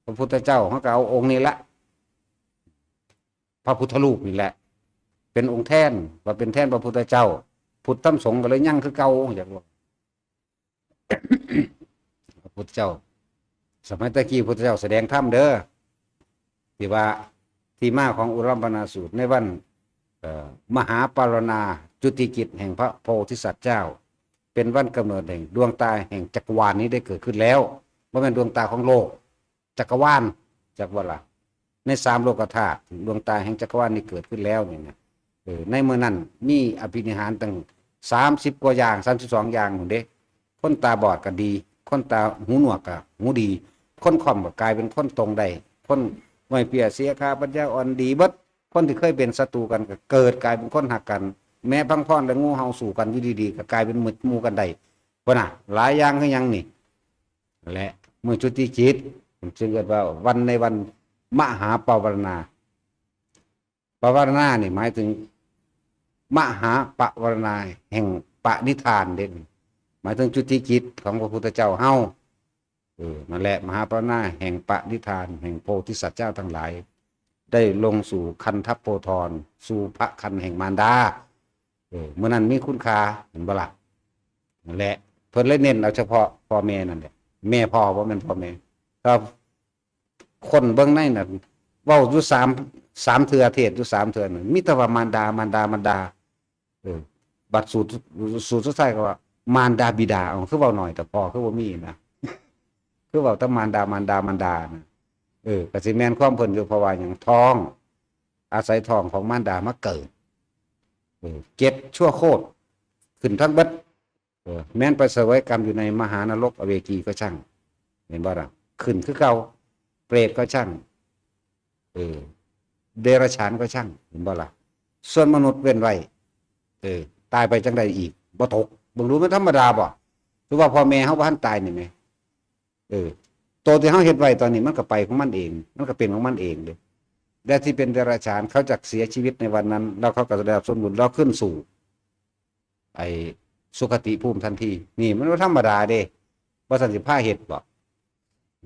พระพุทธเจ้าเฮาก็เอาองค์นี้ละ พระพุทธรูปนี่แหละ เป็นองค์แทน ว่าเป็นแทนพระพุทธเจ้า พุทธธรรมสงฆ์ก็เลยยังคือเก่า จักว่า พระพุทธเจ้า สมัยตะกี้พุทธเจ้าแสดงธรรมเด้อ ที่ว่าที่มาของอุลัมพนาสูตรในวัน เอ่อ มหาปารณาจุติกิจแห่งพระโพธิสัตว์เจ้า เป็นวันกำเนิดแห่งดวงตาแห่งจักรวาลนี้ได้เกิดขึ้นแล้ว บ่แม่นดวงตาของโลก จักรวาล จักรวาลละ ในสามโลกธาตุ ดวงตาแห่งจักรวาลนี้เกิดขึ้นแล้วนี่นะ เออ ในเมื่อนั้นมีอภินิหารตั้งสามสิบกว่าอย่าง สามสิบสองอย่างพู้นเด้ คนตาบอดก็ดี คนตาหูหนวกก็หูดี ค คนค่อมก็กลายเป็นคนตรงได้ คนอ่อยเพลียเสียค่า ปัญญาอ่อนดีเบิด คนที่เคยเป็นศัตรูกันก็เกิดกลายเป็นคนฮักกัน แม้พังพรและงูเห่าสู้กันอยู่ดีๆ ก็กลายเป็นมิตรหมู่กันได้ พุ้นน่ะ หลายอย่างคือหยังนี่ และมื้อจุติจิต จึงเอิ้นว่าวันในวันมหาปวารณา ปวารณานี่หมายถึง มหาปวารณาแห่งปณิธานเด้ หมายถึงจุติจิตของพระพุทธเจ้าเฮา เออ นั่นแหละ มหาปวารณาแห่งปณิธาน แห่งโพธิสัตว์เจ้าทั้งหลาย ได้ลงสู่คันธโพธร สู่พระคันแห่งมารดา เออ มื้อนั้นมีคุณค่า เห็นบ่ล่ะ นั่นแหละ เพิ่นเลยเน้นเอาเฉพาะพ่อแม่นั่นแหละ แม่พ่อ บ่แม่นพ่อแม่ ครับ คนเบิ่งในน่ะ เว้าอยู่สาม สามเทื่อ เทศน์อยู่สามเทื่อน่ะ มีแต่ว่ามารดา มารดา มารดา เออ บัดสูตร สูตรสุดท้ายก็ว่า มารดาบิดา เอ้า คือเว้าน้อยแต่พ่อคือบ่มีนะ คือเว้าแต่มารดา มารดา มารดานะ เออ ก็สิแม่นความเพิ่นอยู่ เพราะว่าหยัง ท้อง อาศัยท้องของมารดามาเกิด เออ เจ็ดชั่วโคตร ขึ้นทั้งเบิด เออ แม้นไปเสวยกรรมอยู่ในมหานรกอเวจีก็ช่าง เห็นบ่ล่ะ ขึ้นคือเก่า เปรตก็ช่าง เออ เดรัจฉานก็ช่าง เห็นบ่ล่ะ ส่วนมนุษย์เว้นไว้ เออ ตายไปจั่งใด๋อีก บ่ตก เบิ่งดูมันธรรมดาบ่ ถือว่าพ่อแม่เฮาบ่ทันตายนี่แหม เออ โตที่เฮาเฮ็ดไว้ตอนนี้มันก็ไปของมันเอง มันก็เป็นของมันเองเด้ และที่เป็นเดรัจฉานเขาจักเสียชีวิตในวันนั้น แล้วเขาก็ได้รับส่วนบุญ แล้วขึ้นสู่ ไอ้สุคติภูมิทันที นี่มันบ่ธรรมดาเด้ บ่ซั้นสิพาเฮ็ดบ่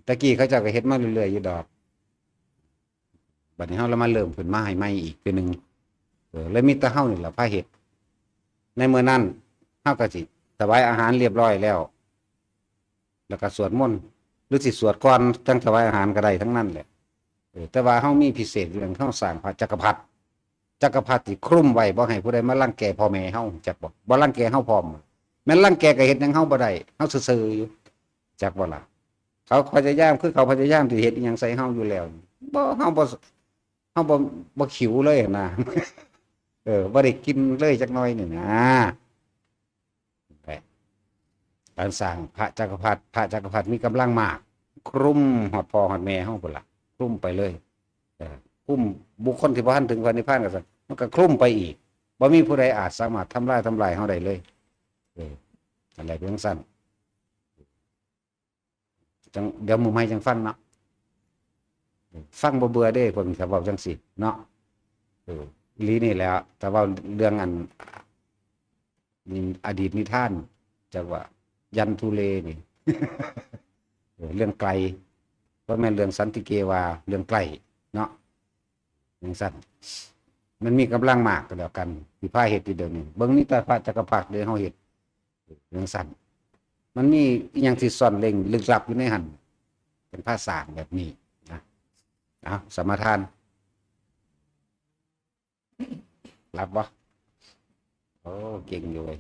ตะกี้เขาเจ้าก็เฮ็ดมาเรื่อยๆอยู่ดอก บัดนี้เฮาละมาเริ่มขึ้นมาให้ใหม่อีกเทื่อหนึ่ง เออ แล้วมีแต่เฮานี่ล่ะพาเฮ็ด ในมื้อนั้นเฮาก็สิถวายอาหารเรียบร้อยแล้ว แล้วก็สวดมนต์ หรือสิสวดก่อนจั่งถวายอาหารก็ได้ทั้งนั้นแหละ เออ แต่ว่าเฮามีพิเศษอยู่ เฮาสร้างพระจักรพรรดิ จักรพรรดิที่คลุมไว้บ่ให้ผู้ใดมารังแกพ่อแม่เฮา จักบ่ บ่รังแกเฮาพร้อม แม่นรังแกก็เฮ็ดหยังเฮาบ่ได้ เฮาซื่อๆอยู่ จักบ่ล่ะ เขาพยายาม คือเขาพยายามที่เฮ็ดอิหยังใส่เฮาอยู่แล้ว บ่ เฮาบ่ เฮาบ่ บ่ขิวเลยนะ เออ บ่ได้กินเลยจักหน่อยนี่นะ ไป การสร้างพระจักรพรรดิ พระจักรพรรดิมีกำลังมาก คลุมฮอดพ่อฮอดแม่เฮาพุ้นล่ะ คลุมไปเลย เออ คลุมบุคคลที่บ่ทันถึงพระนิพพานก็ซั่น มันก็คลุมไปอีก บ่มีผู้ใดอาจสามารถทำลาย ทำลายเฮาได้เลย เออ นั่นแหละเป็นจั่งซั่น จั่ง เดี๋ยวมื้อใหม่จั่งฟังเนาะ ฟังบ่เบื่อเด้ เพิ่นก็เว้าจั่งซี้เนาะ เออ อีหลีนี่แหละ แต่ว่าเรื่องอัน นี่อดีตนิทาน จักว่า ยันทุเลนี่ เออ เรื่องไกล บ่แม่นเรื่องสันติเกวา เรื่องไกลเนาะ จั่งซั่น มันมีกำลังมากก็แล้วกัน ที่พาเฮ็ดอยู่เดี๋ยวนี้ เบิ่งมีแต่พระจักรพรรดิเด้เฮาเฮ็ด จั่งซั่น มันมีอิหยังที่ซ่อนเร้นลึกลับอยู่ในหั่น เป็นพระสร้างแบบนี้นะ เอา สมาทาน หลับบ่ โอ้ เก่งอยู่เว้ย